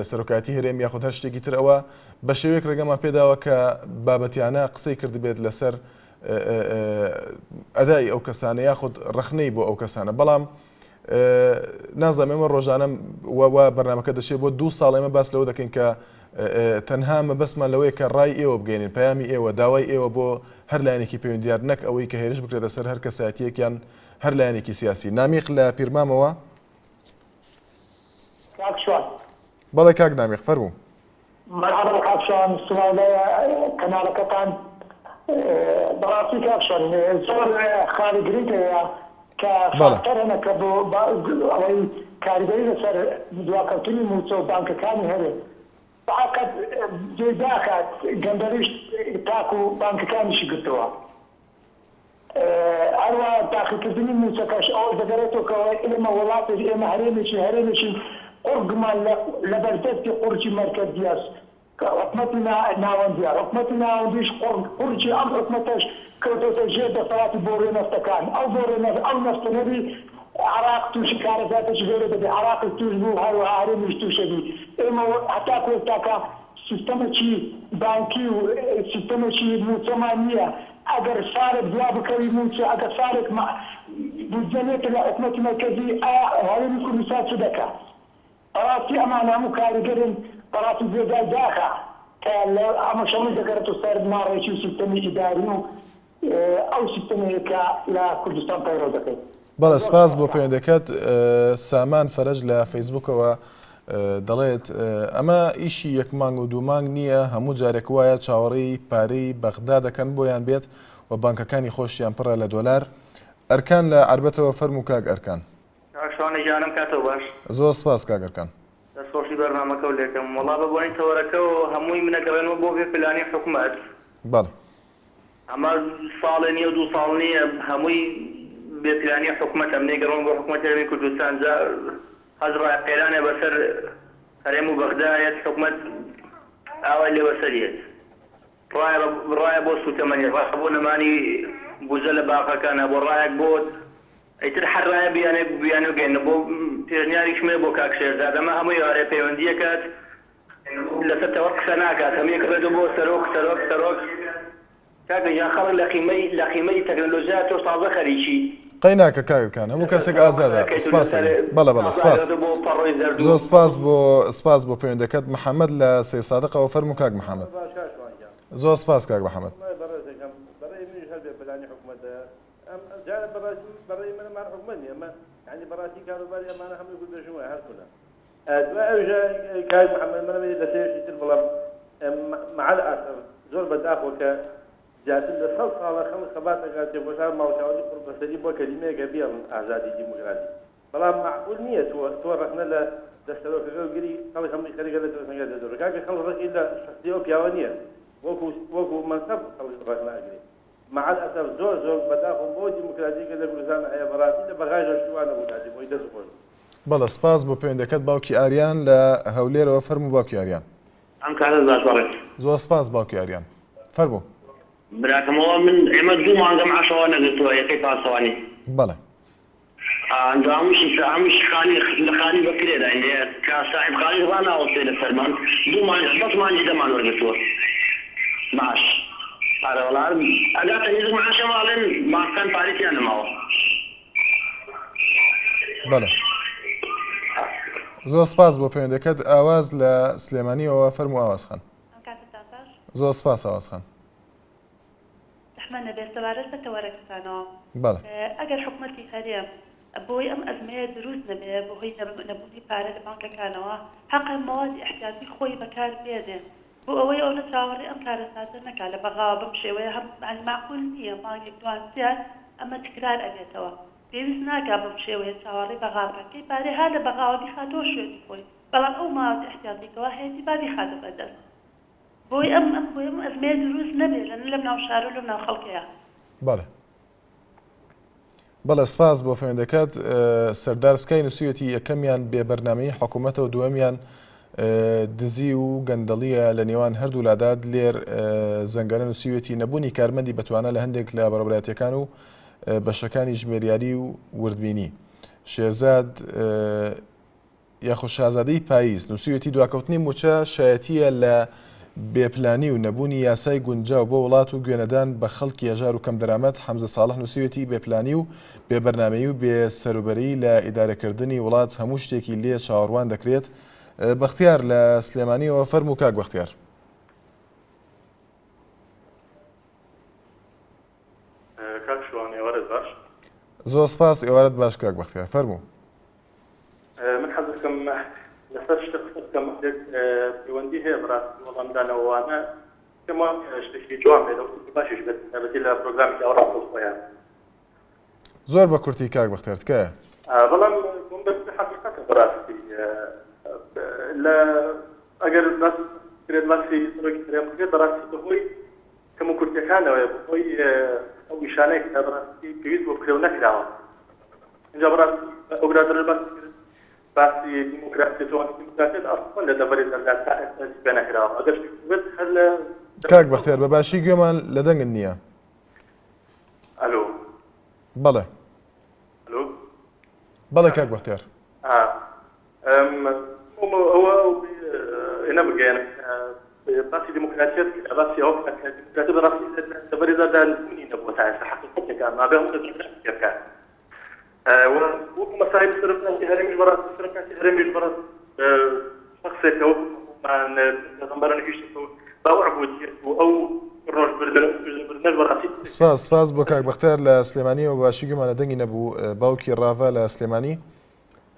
سەرۆکایەتی هەرێم یاخود هەر شتێکی تر ئەوە بە شێوەیەک ڕێگەمان پێداوە کە بابەتیانە قسەی کردبێت لەسەر ئەدای ئەو کەسانە یاخود ڕەخنەی بۆ ئەو کەسانە بەڵام نازانم ئێمە ڕۆژانە وا بەرنامەکە دەچێت بۆ دوو ساڵ ئێمە باس لەوە دەکەین کە تەنها مەبەستمان لەوەیە کە ڕای ئێوە بگەێنین پەیامی ئێوە داوای ئێوە بۆ هەر لایەنێکی پەیوەندیدار نەک ئەوەی کە هێرش بکرێتە سەر هەر کەسایەتیەکیان هەر لایەنێکی سیاسی نامیق لە پیرمامەوە کاک شوان. بەڵێ کاک نامیق فەرموو. مەرحەبا کاک شوان سڵاو لە کەناڵەکەتان بەڕاستی کاک شوان زۆر خاڵی گرنگ هەیە کە فاکتەر هەنە کە بۆ ئەوەی کاریگەری لەسەر دواکەوتنی مووچە و بانکەکانی هەبێت بەحەقەت جێی داخە گەندەڵیش تاکو بانکەکانیشی گرتەوە. هەروەها تاقیکردنی مووچەکەش ئەوەش دەگەرێتەوە کە ئێمە وڵاتێک ئێمە هەرێمێکی هەرێمێکین قوڕگمان لە لەبەردەستی قوڕگی مەرکەزیەس کە حکومەتی ناوەندیە حکومەتی ناوەندیش قوڕگ قوڕگی ئەم حکومەتەش کەوتۆتە ژێر دەسەڵاتی بۆڕیە نەفتەکان ئەو بۆڕیە نەفت ئەو نەفتە نەبی عێراق تووشی کارەساتێکی گەورە دەبێ عێراقیش تووش بوو هەروەها هەرێمیش تووشەبی ئێمە هەتاکو ئێستاکە سیستەمێکی بانکی و سیستەمێکی مووچەمان نییە، ئەگەر ساڵێک دوا بکەوی مووچە، ئەگەر ساڵێک بودجە نێتە لە حکومەتی مەرکەزی، ئایا هەرێمی کوردستان چ دەکا؟ بەڕاستی ئەمانە هەموو کاریگەرن، بەڕاستی جێگای داخە کە لە ئەمەش هەمووی دەگەڕێتەوە سەر ناڕێکی و سیستەمی ئیداری و ئەو سیستەمەیە کە لە کوردستان پەیڕەو دەکەین. بەڵێ سپاس بۆ پەیوەندەکەت. سامان فەرەج لە فەیسبوکەوە دەڵێت، ئەمە ئیشی یەک مانگ و دوو مانگ نییە، هەموو جارێک وایە چاوەڕێی پارەی بەغدا دەکەن بۆیان بێت و بانکەکانی خۆشیان پڕە لە دۆلار. ئەرکان لە عەربەتەوە فەرموو کاک ئەرکان. کاک شوانە گیانم کاتەو باش. زۆر سپاس کاک ئەرکان. دەست خۆشی بەرنامەکەو لێکەم. وەڵا بە بۆنەی تەوەرەکەوە هەمووی من ئەگەڕێنمەوە بۆ بێ پلانی حکومەت. بەڵێ. ئەمە ساڵێ نیە و دوو ساڵ نیە هەمووی بێ پلانی حکومەتە منێ گەڕۆم بۆ حکومەتی هەرێمی کوردستان جا هەست ڕایە قەیرانێ بەسەر هەرێم و بەغدا یەت حکومەت ئاوای لێ بەسەر یەت ڕایە ڕایە بۆ سوتەمەنی ڕایە بۆ نەمانی بوجە لە بانقەکانا بۆ ڕایەک بۆ ئیتر هەر ڕایە بیانێک بیانو گەین بۆ پێشنیاریشم هەیە بۆ کاک شێرزاد ئەمە هەموو ئێوارێ پەیوەندیەکات لەسەر تەوەر قسە ناکات هەمووی کڕێتەوە بۆ سەرۆک سەرۆک سەرۆک کاکە گیان خەڵک لە قیمەی لە قیمەی تەکنەلۆژیا تۆش تازە خەریکی. قەی ناکە کاک ارکان هەموو کەسێک ئازادە سپاس دەکەین بەڵێ بەڵێ سپاس زۆر سپاس بۆ سپاس بۆ پەیوەندەکەت محەمەد لە سەیدسادقەوە فەرموو کاک محەمەد زۆر سپاس کاک محەمەد. دوای ئەویش کاک محمد من ئەمەوێ لەسەر یەکی تر بڵێم مع الاسف زۆر بە داخەوە کە زیاتر لە سەد ساڵە خەڵک خەبات ئەکات تێکۆشان ماڵکاولی قوڕبەسەری بۆ کەلیمەیەکە بیڵن ئازادی دیموکراتی بەڵام مەعقول نییە تۆ تۆ ڕەخنە لە لە سەرۆکەکە گری خەڵک هەمووی خەریکە لە ترسنگە دەدەرەوە کاکە خەڵک ڕقی لە شەخسی ئەو پیاوە نییە وەکو وەکو مەنسەب خەڵک ڕەخنە ئەگرێ مع الاسف زۆر زۆر بەداخەوە بۆ دیموکراتی کە لە کوردستان هەیە بەڕاستی لە بەغاش شتی وا نەبوو کاتی خۆی دەست خۆش. بەڵێ سپاس بۆ پەیوەندەکەت باوکی ئاریان لە هەولێرەوە فەرموو باوکی ئاریان. ئەم کاتەت باش بەڕێز. زۆر سپاس باوکی ئاریان فەرموو. براکەم ئەوە من ئێمە دوو مانگە معاشەوە نەگرتووە یەکەی پاسەوانی. بەڵێ. ئەنجا هەمووشی هەمووشی خانی لە خانی بە کرێ داین لێ کە ساحێب خانیش ڕاناوەستێ لە سەرمان دوو مانگ بەس مانگی دەمان وەرگرتووە معاش ئەرێ وەڵا ئەگاتە نزیک معاشەوە ئەڵێن بانقەکان پارەی تیا نەماوە. بەڵێ زۆر سپاس بۆ پەیوەندەکەت ئاواز لە سلێمانیەوە فەرموو ئاواز خان. ئەم کاتەتان باش. زۆر سپاس ئاواز خان. زەحمەت نەبێت سەبارەت بە تەوەرەکەتانەوە بەڵێ. ئەگەر حکومەتی هەرێم بۆی ئەم ئەزمەیە دروست نەبێ بەهۆی نەبوونی پارە لە بانکەکانەوە حەقە مەوادی ئیحتیاتی خۆی بەکار بێنێ بۆ ئەوەی ئەونە چاوەڕێی ئەم کارەساتە نەکا لە بەغاوە بەم شێوەیە هەم یانی مەعقول نییە مانگێک دوان سیان ئەمە تکرار ئەبێتەوە پێویست ناکا بەم شێوەیە چاوەڕێی بەغا بکا کەی پارەی ها لە بەغاوە بیخاتەوە شوێنی خۆی بەڵام ئەو مەوادی ئیحتیاتی کەوا هەیەتی با بیخاتە بەردەست بۆی ئەم ئەم بۆی ئەم ئەزمەیە دروست نەبێ لە لەم ناو شارو لەم ناو خەڵکەیا. بەڵێ. بەڵێ سپاس بۆ پەیوەندەکەت. سەردار سکای نووسیویەتی یەکەمیان بێ بەرنامەیی حکوومەتە و دووەمیان دزی و گەندەڵییە لە نێوان هەردوو لادا. دلێر زەنگەنە نووسیویەتی نەبوونی کارمەندی بەتوانا لە هەندێک لە بەڕێوەبەرایەتییەکان و بەشەکانی ژمێریاری و وردبینی. شێرزاد یاخود شازادەی پاییز نووسیویەتی دواکەوتنی مووچە شایەتییە لە بێ پلانی و نەبوونی یاسای گونجاو بۆ وڵات و گوێنەدان بە خەڵکی هەژار و کەمدەرامەت، حەمزە ساڵح نووسیویەتی بێ پلانی و بێ بەرنامەیی و بێ سەروبەریی لە ئیدارەکردنی وڵات هەموو شتێکی لێ چاوەڕوان دەکرێت. بەختیار لە سلێمانییەوە فەرموو کاک بەختیار. کاک شوان ئێوارەت باش. زۆر سپاس ئێوارەت باش کاک بەختیار فەرموو. من حەز دەکەم لەسەر شتێک قسە بکەم هەندێک پەیوەندی هەیە بەڕاستی وەڵامدانەوەوانە پێم وایە شتێکی جوان بێت ئەو شتێکی باشیش بێت بەتایبەتی لە پرۆگرامێکی ئاوا ڕاستەوخۆیە. زۆر بە کورتی کاک بەختیار تکایە. بەڵام بۆم بەس حەقیقەتە بەڕاستی لە ئەگەر باس بکرێت باسی سەرۆکی هەرێم بکرێت بەڕاستی بەهۆی کەموکورتیەکانەوەیە بەهۆی ئەو ئیشانەی کە بەڕاستی پێویست بۆ بکرێ و نەکراوە ئینجا بەڕاستی ئەو برادەرە باسی کرد باسی دیموکراسیەت و ئەنتی دیموکراسیەت ئەسڵەن لە دەڤەری زەردا تا ئێستا جێ پێ نەکراوە ئەگەر شتێک بێت هەر لە کاک بەختیار بە باشی گوێمان لە دەنگت نییە. ئەلۆ. بەڵێ. ئەلۆ. بەڵێ کاک بەختیار. ئا ئەوە ئێنە بگەیەنم باسی دیموکراسیەت کرا باسی ئەوە کرا کە دیموکراسی بەڕاستی لە دەڤەری زەردا بوونی نەبووە تا ئێستا حەقیقەتێکە ئەمە بێ هەموو دەتوانرێت پێ بکات وەکو مەسایل سەرۆکاتی هەرێمیش بەڕاستی سەرۆکاتی هەرێمیش بەڕاستی شخصێکە وەکو هەموومان پێغەمبەران هیچ باوەڕ بووتیەت و ئەو ڕۆژ بردن و بردنەش بەڕاستی سپاس سپاس بۆ کاک بەختیار لە سلێمانیەوە باشی گوێمان لە دەنگی نەبوو باوکی ڕاڤە لە سلێمانی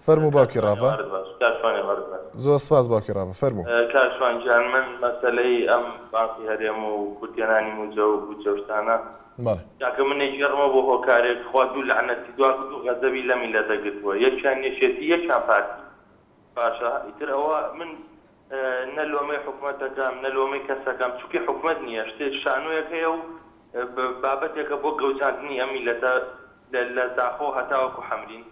فەرموو باوکی ڕاڤە. کاک شوان ئێوارەت باش. زۆر سپاس باوکی ڕاڤە فەرموو. کاک شوان گیان من مەسەلەی ئەم بانقی هەرێم و کورتهێنانی موجە و بودجە و شتانە بەڵێ. کاکە من ئەیگێڕمەوە بۆ هۆکارێک خوا دوو لەعنەتی دوا دوو غەزەبی لە میللەتە گرتووە یەکیان یەکێتی یەکیان پارتی باشە ئیتر ئەوە من نە لۆمەی حکومەت دەکەم نە لۆمەی کەس دەکەم چونکی حکومەت نییە شتێک شانۆیەک هەیە و. بابەتێکە بۆ گەوجاندنی ئەم میللەتە لە زاخۆ هەتاوەکو حەمرین.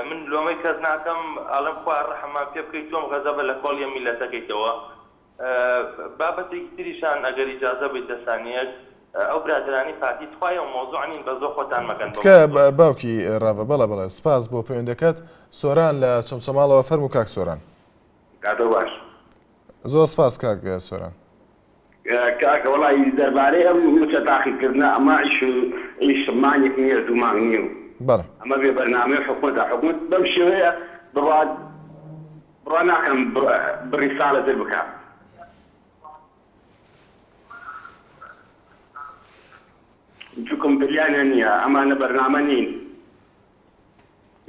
من لۆمەی کەس ناکەم ئەڵێم خوایە ڕەحممان پێ بکەی تۆم غەزەبە لە کۆڵی ئەم میللەتە کەیتەوە. بابەتێکی تریشان ئەگەر ئیجازە بەیت دە سانیەک ئەو برادەرانەی پارتی تخوا ئێوە مەوزوع نین بەس بۆ خۆتان مەکەن بە تکایە مەوزوع. باوکی ڕاڤە. بەڵێ بەڵێ سپاس بۆ پەیوەندەکەت. سۆران لە چەمچەماڵەوە فەرموو کاک سۆران. کاتت باش. زۆر سپاس کاک سۆران. کاکە وەڵایی دەربارەی ئەم موچە تاقیکردنە ئەمە ئیش ئیش مانگێک نیە دوو مانگ نیە و بەڵێ. ئەمە بێ بەرنامەی حکومەتە حکومەت بەم شێوەیە بڕوات بڕوا ناکەم بڕی ساڵێ تر بکا. چونکم بریانیان نیە ئەمانە بەرنامە نین.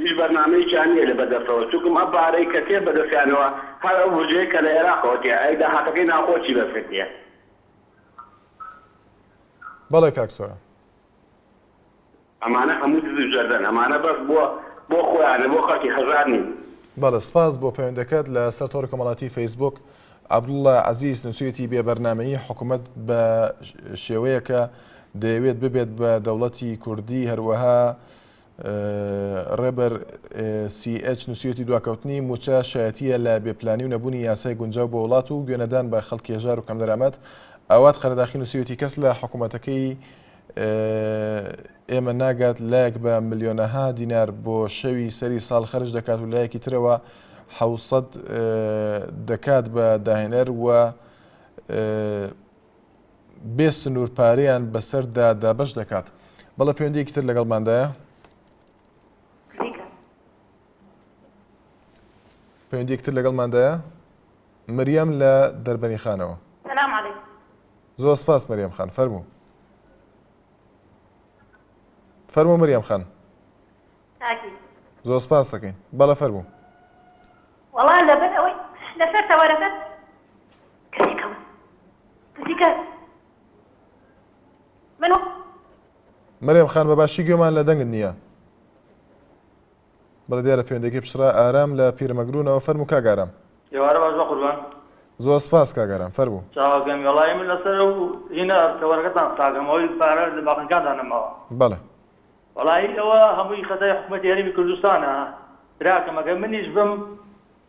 هیچ بەرنامەیەکیان نیە لە بەدەستەوە چونکم ئە پارەی کە تێ بەدەستیانەوە هەر ئەو بودجەیە کە لە ئێراقەوە تێ ئەی داهاتەکەی ناوخۆ چی بەسەر تێ. بەڵێ کاک سۆران. ئەمانە هەموو دز و جەردەن ئەمانە بەس بۆ بۆ خۆیانە بۆ خەڵکی هەژار نین. بەڵێ سپاس بۆ پەیوەندەکەت لە سەر تۆڕی کۆمەڵاتی فەیسبووک عەبدوڵڵا عەزیز نووسیویەتی بێ بەرنامەیی حکوومەت بە شێوەیەکە دەیەوێت ببێت بە دەوڵەتی کوردی هەروەها ڕێبەر سی ئێچ نووسیویەتی دواکەوتنی مووچە شایەتییە لە بێپلانی و نەبوونی یاسای گونجاو بۆ وڵات و گوێنەدان بە خەڵکی هەژار و کەمدەرامەت. ئاوات قەرەداخی نووسیویەتی کەس لە حکوومەتەکەی ئێمە ناگات لایەک بە ملیۆنەها دینار بۆ شەوی سەری ساڵ خەرج دەکات و لایەکی ترەوە 600 دەکات بە داهێنەر و بێ سنوور پارەیان بەسەردا دابەش دەکات. بەڵێ پەیوەندییەکی تر لەگەڵماندایە. پەیوەندییەکی تر لەگەڵماندایە. مریەم لە دەربەنیخانەوە. سلام علیکم. زۆر سپاس مریەم خان فەرموو. فەرموو مریەم خان. کاکی. زۆر سپاس دەکەین. بەڵێ فەرموو. وەڵا لەبەر ئەوەی لەسەر تەوەرەکە مەرێم خان بە باشی گوێمان لە دەنگت نییە. بەڵێ دیارە پەیوەندیەکەی پچڕا. ئارام لە پیرەمەگرونەوە فەرموو کاک ئارام. ئێوارە باش بەقوربان. زۆر سپاس کاک ئارام فەرموو. چاوەکەم وەڵایی من لەسەر ئەو هینە تەوەرەکەتان قساکەم ئەوەی پارە لە باقەکاندا نەماوە. بەڵێ. وەڵایی ئەوە هەمووی خەتای حکومەتی هەرێمی کوردستانە براکەم ئەگەر منیش بم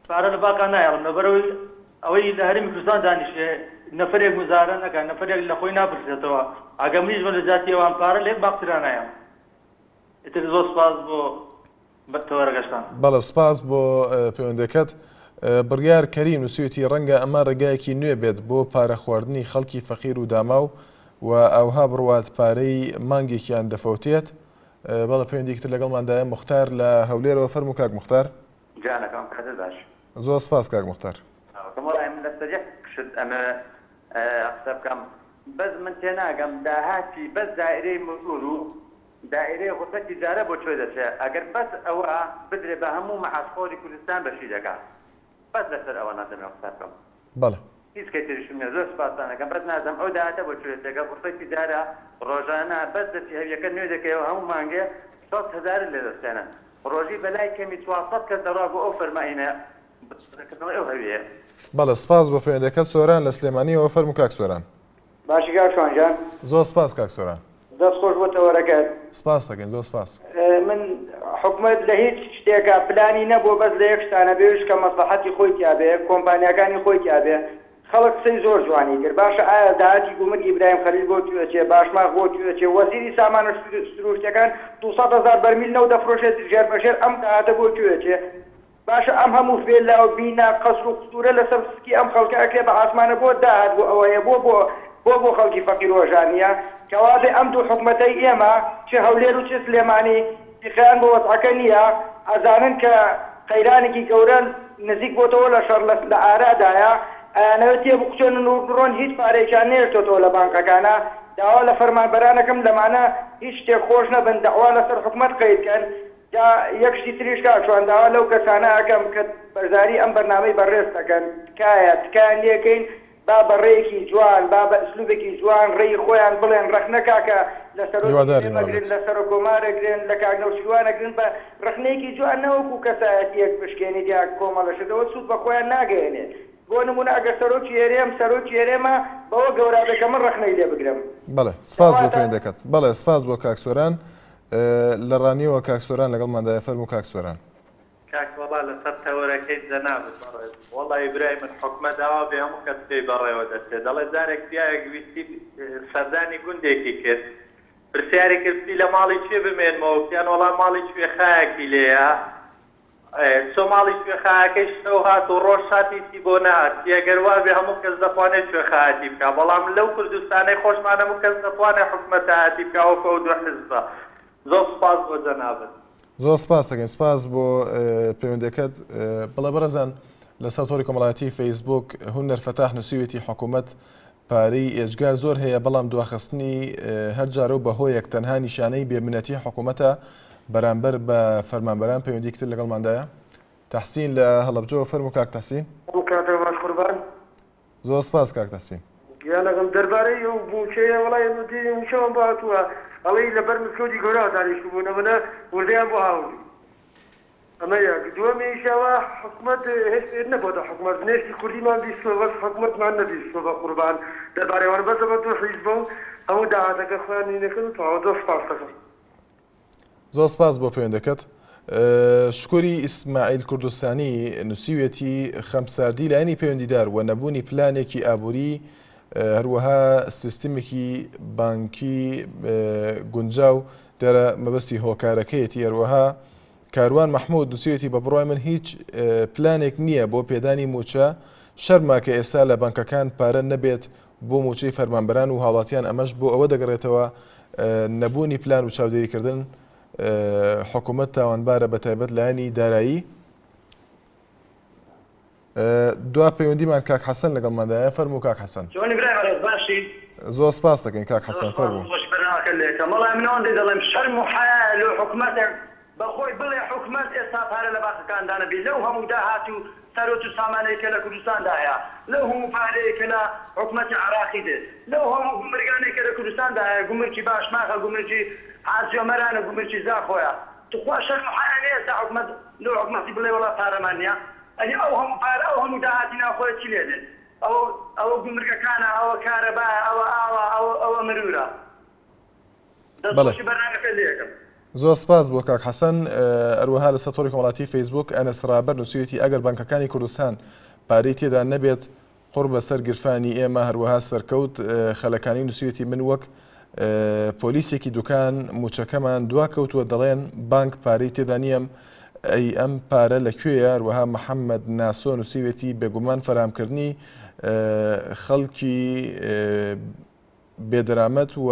پارە لە بانکا نایەڵم لەبەرئەوەی ئەوەی لە هەرێمی کوردستان دانیشێ نەفەرێک موزاهەرە نەکا نەفەرێک لە خۆی ناپرسێتەوە ئەگەر منیش بم لە جیاتی ئەوان پارە لە یەک بانقترا نایەڵم ئیتر زۆر سوپاس بۆ تەوەرەکەشتان. بەڵێ سپاس بۆ پەیوەندەکەت. بڕیار کەریم نوسیویەتی ڕەنگە ئەمە ڕێگایەکی نوێ بێت بۆ پارە خواردنی خەڵکی فەقیر و داماو و ئاوها بڕوات پارەی مانگێکیان دەفەوتێت. بەڵێ پەیوەندیەکی تر لەگەڵماندایە موختار لە هەولێرەوە فەرموو کاک موختار. گیانەکەم کاتت باش. زۆر سپاس کاک موختار. چاوەکەم وەڵای من لەسەر یەک شت ئەمەوێ قسە بکەم بەس من تێناگەم داهاتی بەس دائیرەی مرور و دائیرەی غرفە تیجارە بۆ کوێ دەچێ ئەگەر بەس ئەوە بدرێ بە هەموو مەعاش خۆری کوردستان بەشی دەکا بەس لەسەر ئەوە نادەمێ قسە بکەم. بەڵێ. هیچ کەی تریشم نیە زۆر سوپاستان ئەکەم بەس نازانم ئەو داهاتە بۆ کوێ دەچێ گەر غرفەی تیجارە ڕۆژانە بەس دەچی هەویەکە نوێ دەکەیەوە هەموو مانگێ 600 هەزارت لێ دەستێنن ڕۆژی بەلای کەمی 400 کەس دەڕوا بۆ ئەو فەرماینە دەکردنەوەی ئەو هەویەیە. بەڵێ سپاس بۆ پەیوەندەکەت سۆران لە سلێمانیەوە فەرموو کاک سۆران. باشی کاک شوان گیان. زۆر سپاس کاک سۆران. دەست خۆش بۆ تەوەرەکەت. سپاست دەکەین زۆر سپاس. من حکومەت لە هیچ شتێکا پلانی نەبووە بەس لە یەک شتا نەبێ ئەویش کە مەسڵەحەتی خۆی تیا بێ کۆمپانیاکانی خۆی تیا بێ خەڵک قسەی زۆر جوانی کرد باشە ئایا داهاتی گومرگ ئیبراهیم خەلیل بۆ کوێ ئەچێ باشماخ بۆ کوێ ئەچێ وەزیری سامانە سروشتیەکان 200 هەزار بەرمیل نەوت دەفرۆشێت ژێر بەژێر ئەم داهاتە بۆ کوێ ئەچێ باشە ئەم هەموو ڤێلا و بینا قەسر و قسورە لەسەر سکی ئەم خەڵکە ئەکرێ بە عاسمانە بۆ داهات بۆ ئەوە هەیە بۆ بۆ بۆ بۆ خەڵکی فەقیر و هەژار نیە کەوابێ ئەم دوو حکومەتەی ئێمە چ هەولێر و چ سلێمانی سیقەیان بۆ وەزعەکە نیە ئەزانن کە قەیرانێکی گەورە نزیک بۆتەوە لە شەڕ لە لە ئارادایە ئەیانەوێت تێبقوچێنن و بڕۆن هیچ پارەیەکیان نەهێشتۆتەوە لە بانقەکانا داوا لە فەرمانبەران ئەکەم لەمانە هیچ شتێک خۆش نەبن دەعوا لەسەر حکومەت قەید کەن جا یەک شتی تریش کاک شوان داوا لەو کەسانە ئەکەم کە بەشداری ئەم بەرنامەی بەڕێزت ئەکەن تکایە تکایان لێکەین با بە ڕێیەکی جوان با بە ئسلوبێکی جوان ڕێی خۆیان بڵێن ڕەخنە کاکە لە سەرۆکی هیوادارین هەرێم ئەگرن وابێت. لە سەرۆک کۆمار ئەگرن لە کاک نەوشیروان ئەگرن بە ڕەخنەیەکی جوان نەوەکو کەسایەتیەک بشکێنیت یا کۆمەڵە شت ئەوە سود بە خۆیان ناگەیەنێت. بۆ نموونە ئەگەر سەرۆکی هەرێم سەرۆکی هەرێمە بەوە گەورا بێ کە من ڕەخنەی لێ بگرم. بەڵێ سپاس بۆ کەواتە. پەیوەندەکەت. بەڵێ سپاس بۆ کاک سۆران. لە ڕانیەوە کاک سۆران لەگەڵماندایە فەرموو کاک سۆران. کاک وەڵا لەسەر تەوەرەکەی جەنابت بەڕێزم وەڵایی برای من حکومەت ئاوا بێ هەموو کەس پێی بەڕێوە دەچێ دەڵێ جارێک پیاوێک ویستی سەردانی گوندێکی کرد پرسیاری کرد وتی لە ماڵی کوێ بمێنمەوە وتیان وەڵا ماڵی کوێخایەکی لێیە چۆ ماڵی کوێخایەکەی شەو هات و ڕۆژ هات هیچی بۆ نەهات چی ئەگەر وابێ هەموو کەس دەتوانێت کوێخایەتی بکا بەڵام لەو کوردستانەی خۆشمان هەموو کەس نەتوانێت حکومەتایەتی بکا وەکو ئەو دوو حزبە زۆر سوپاس بۆ جەنابت. زۆر سپاس دەکەین سپاس بۆ پەیوەندەکەت بەڵێ بەڕێزان لەسەر تۆڕی کۆمەڵایەتی فەیسبوک هونەر فەتاح نووسیوێتی حکوومەت پارەی ئێجگار زۆر هەیە بەڵام دواخستنی هەر جارە و بەهۆیەک تەنها نیشانەی بێمنەتی حکوومەتە بەرامبەر بە فەرمانبەران پەیوەندی تر لەگەڵماندایە تەحسین لە هەڵەبجەوە فەرموو کاک تەحسین. ئەم کاتە باش قوربان. زۆر سپاس کاک تەحسین. گیانەکەم دەربارەی ئەو موچەیە وەڵا ئێمە دێین موچەمان بۆ هاتووە ئەڵێی لەبەر مزگەوتی گەورەوە دانیشتبوون ئەمەنە وردەیان بۆ هاوردین ئەمە یەک دووەمیش ئەوە حکومەت هێشتا نەبۆتە حکومەت نێشتی کوردیمان بیستووە بەس حکومەتمان نەبیستووە بە قوربان دەربارەی ئەوانە بەس ئەمە دوو حیزبە و هەموو داهاتەکە خۆیان نینەکەن و تەواو زۆر سوپاست دەکەم. زۆر سپاس بۆ پەیوەندەکەت. شکوری ئیسماعیل کوردستانی نووسیویەتی، خەمساردی لایەنی پەیوەندیدار و نەبوونی پلانێکی ئابووری هەروەها سیستمێکی بانکی گونجاو دیارە مەبەستی هۆکارەکەیەتی هەروەها کاروان مەحمود نووسیویەتی بە بڕوای من هیچ پلانێک نییە بۆ پێدانی مووچە شەرمە کە ئێستا لە بانکەکان پارە نەبێت بۆ مووچەی فەرمانبەران و هاوڵاتیان ئەمەش بۆ ئەوە دەگەڕێتەوە نەبوونی پلان و چاودێریکردن حکومەت تاوانبارە بەتایبەت لایەنی دارایی. دوا پەیوەندیمان کاک حەسەن لەگەڵماندایە فەرموو کاک حەسەن. چۆنی برای بەڕێز باشی؟ زۆر سپاس دەکەین کاک حەسەن فەرموو. خۆش بەرنامەکەت لێکەم وەڵا من ئەوەندەی دەڵێم شەرم و حەیایە لۆ حکومەتێک بە خۆی بڵێ حکومەت ئێستا پارە لە بانقەکان دانەبی لەو هەموو داهات و سەروەت و سامانەی کە لە کوردستاندا هەیە لەو هەموو پارەیەی کە لە حکومەتی عێراقی دێت لەو هەموو گومرگانەی کە لە کوردستاندا هەیە گومرکی باشماخە گومرکی حاجی ئۆمەرانە گومرکی زاخۆیە توخوا شەرم و حەیا نیە ئێستا حکومەت لۆ حکومەتی بڵێ وەڵا پارەمان نیە ئەدی ئەو هەموو پارە ئەو هەموو داهاتی ناوخۆیە چی لێ دێت ئەوە ئەوە گومرگەکانە ئەوە کارەبایە ئەوە ئاوە ئەوە ئەوە مرورە دەست بەڵێ. خۆشی بەرنامەکەت لێ ئەکەم. زۆر سپاس بۆ کاک حەسەن. هەروەها لەسەر تۆڕی کۆمەڵاتی فەیسبووک ئەنەس ڕابەر نووسیویەتی ئەگەر بانکەکانی کوردستان پارەی تێدا نەبێت قوڕ بەسەر گرفانی ئێمە هەروەها سەرکەوت خەلەکانی نووسیویەتی من وەک پۆلیسێکی دوکان مووچەکەمان دواکەوتووە دەڵێن بانک پارەی تێدا نییەم ئەی ئەم پارە لە کوێیە هەروەها محەممەد ناسۆ نووسیویەتی بێگومان فەراهەمکردنی خەڵکی بێدەرامەت و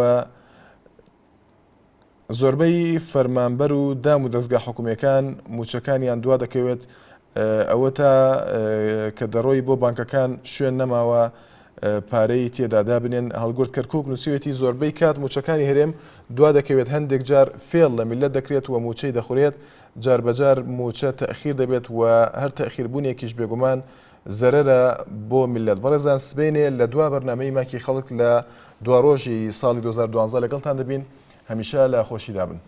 زۆربەی فەرمانبەر و دام و دەزگا حکومیەکان موچەکانیان دوا دەکەوێت ئەوە تا کە دەڕۆی بۆ بانکەکان شوێن نەماوە پارەی تێدا دابنێن هەڵگورد کەرکک نووسیوێتی زۆربەی کات موچەکانی هەرێم دوا دەکەوێت هەندێک جار فێڵ لە میلەت دەکرێت و موچەی دەخورێت جاربەجار موچە تەخیر دەبێت و هەر تەخیربوونێکیش بێگومان زەرەرە بۆ میللەت. بەڕێزان سبەینێ لە دوا بەرنامەی ماکی خەڵک لە دواڕۆژی ساڵی 2012 لەگەڵتان دەبین، هەمیشە لە خۆشیدا بن.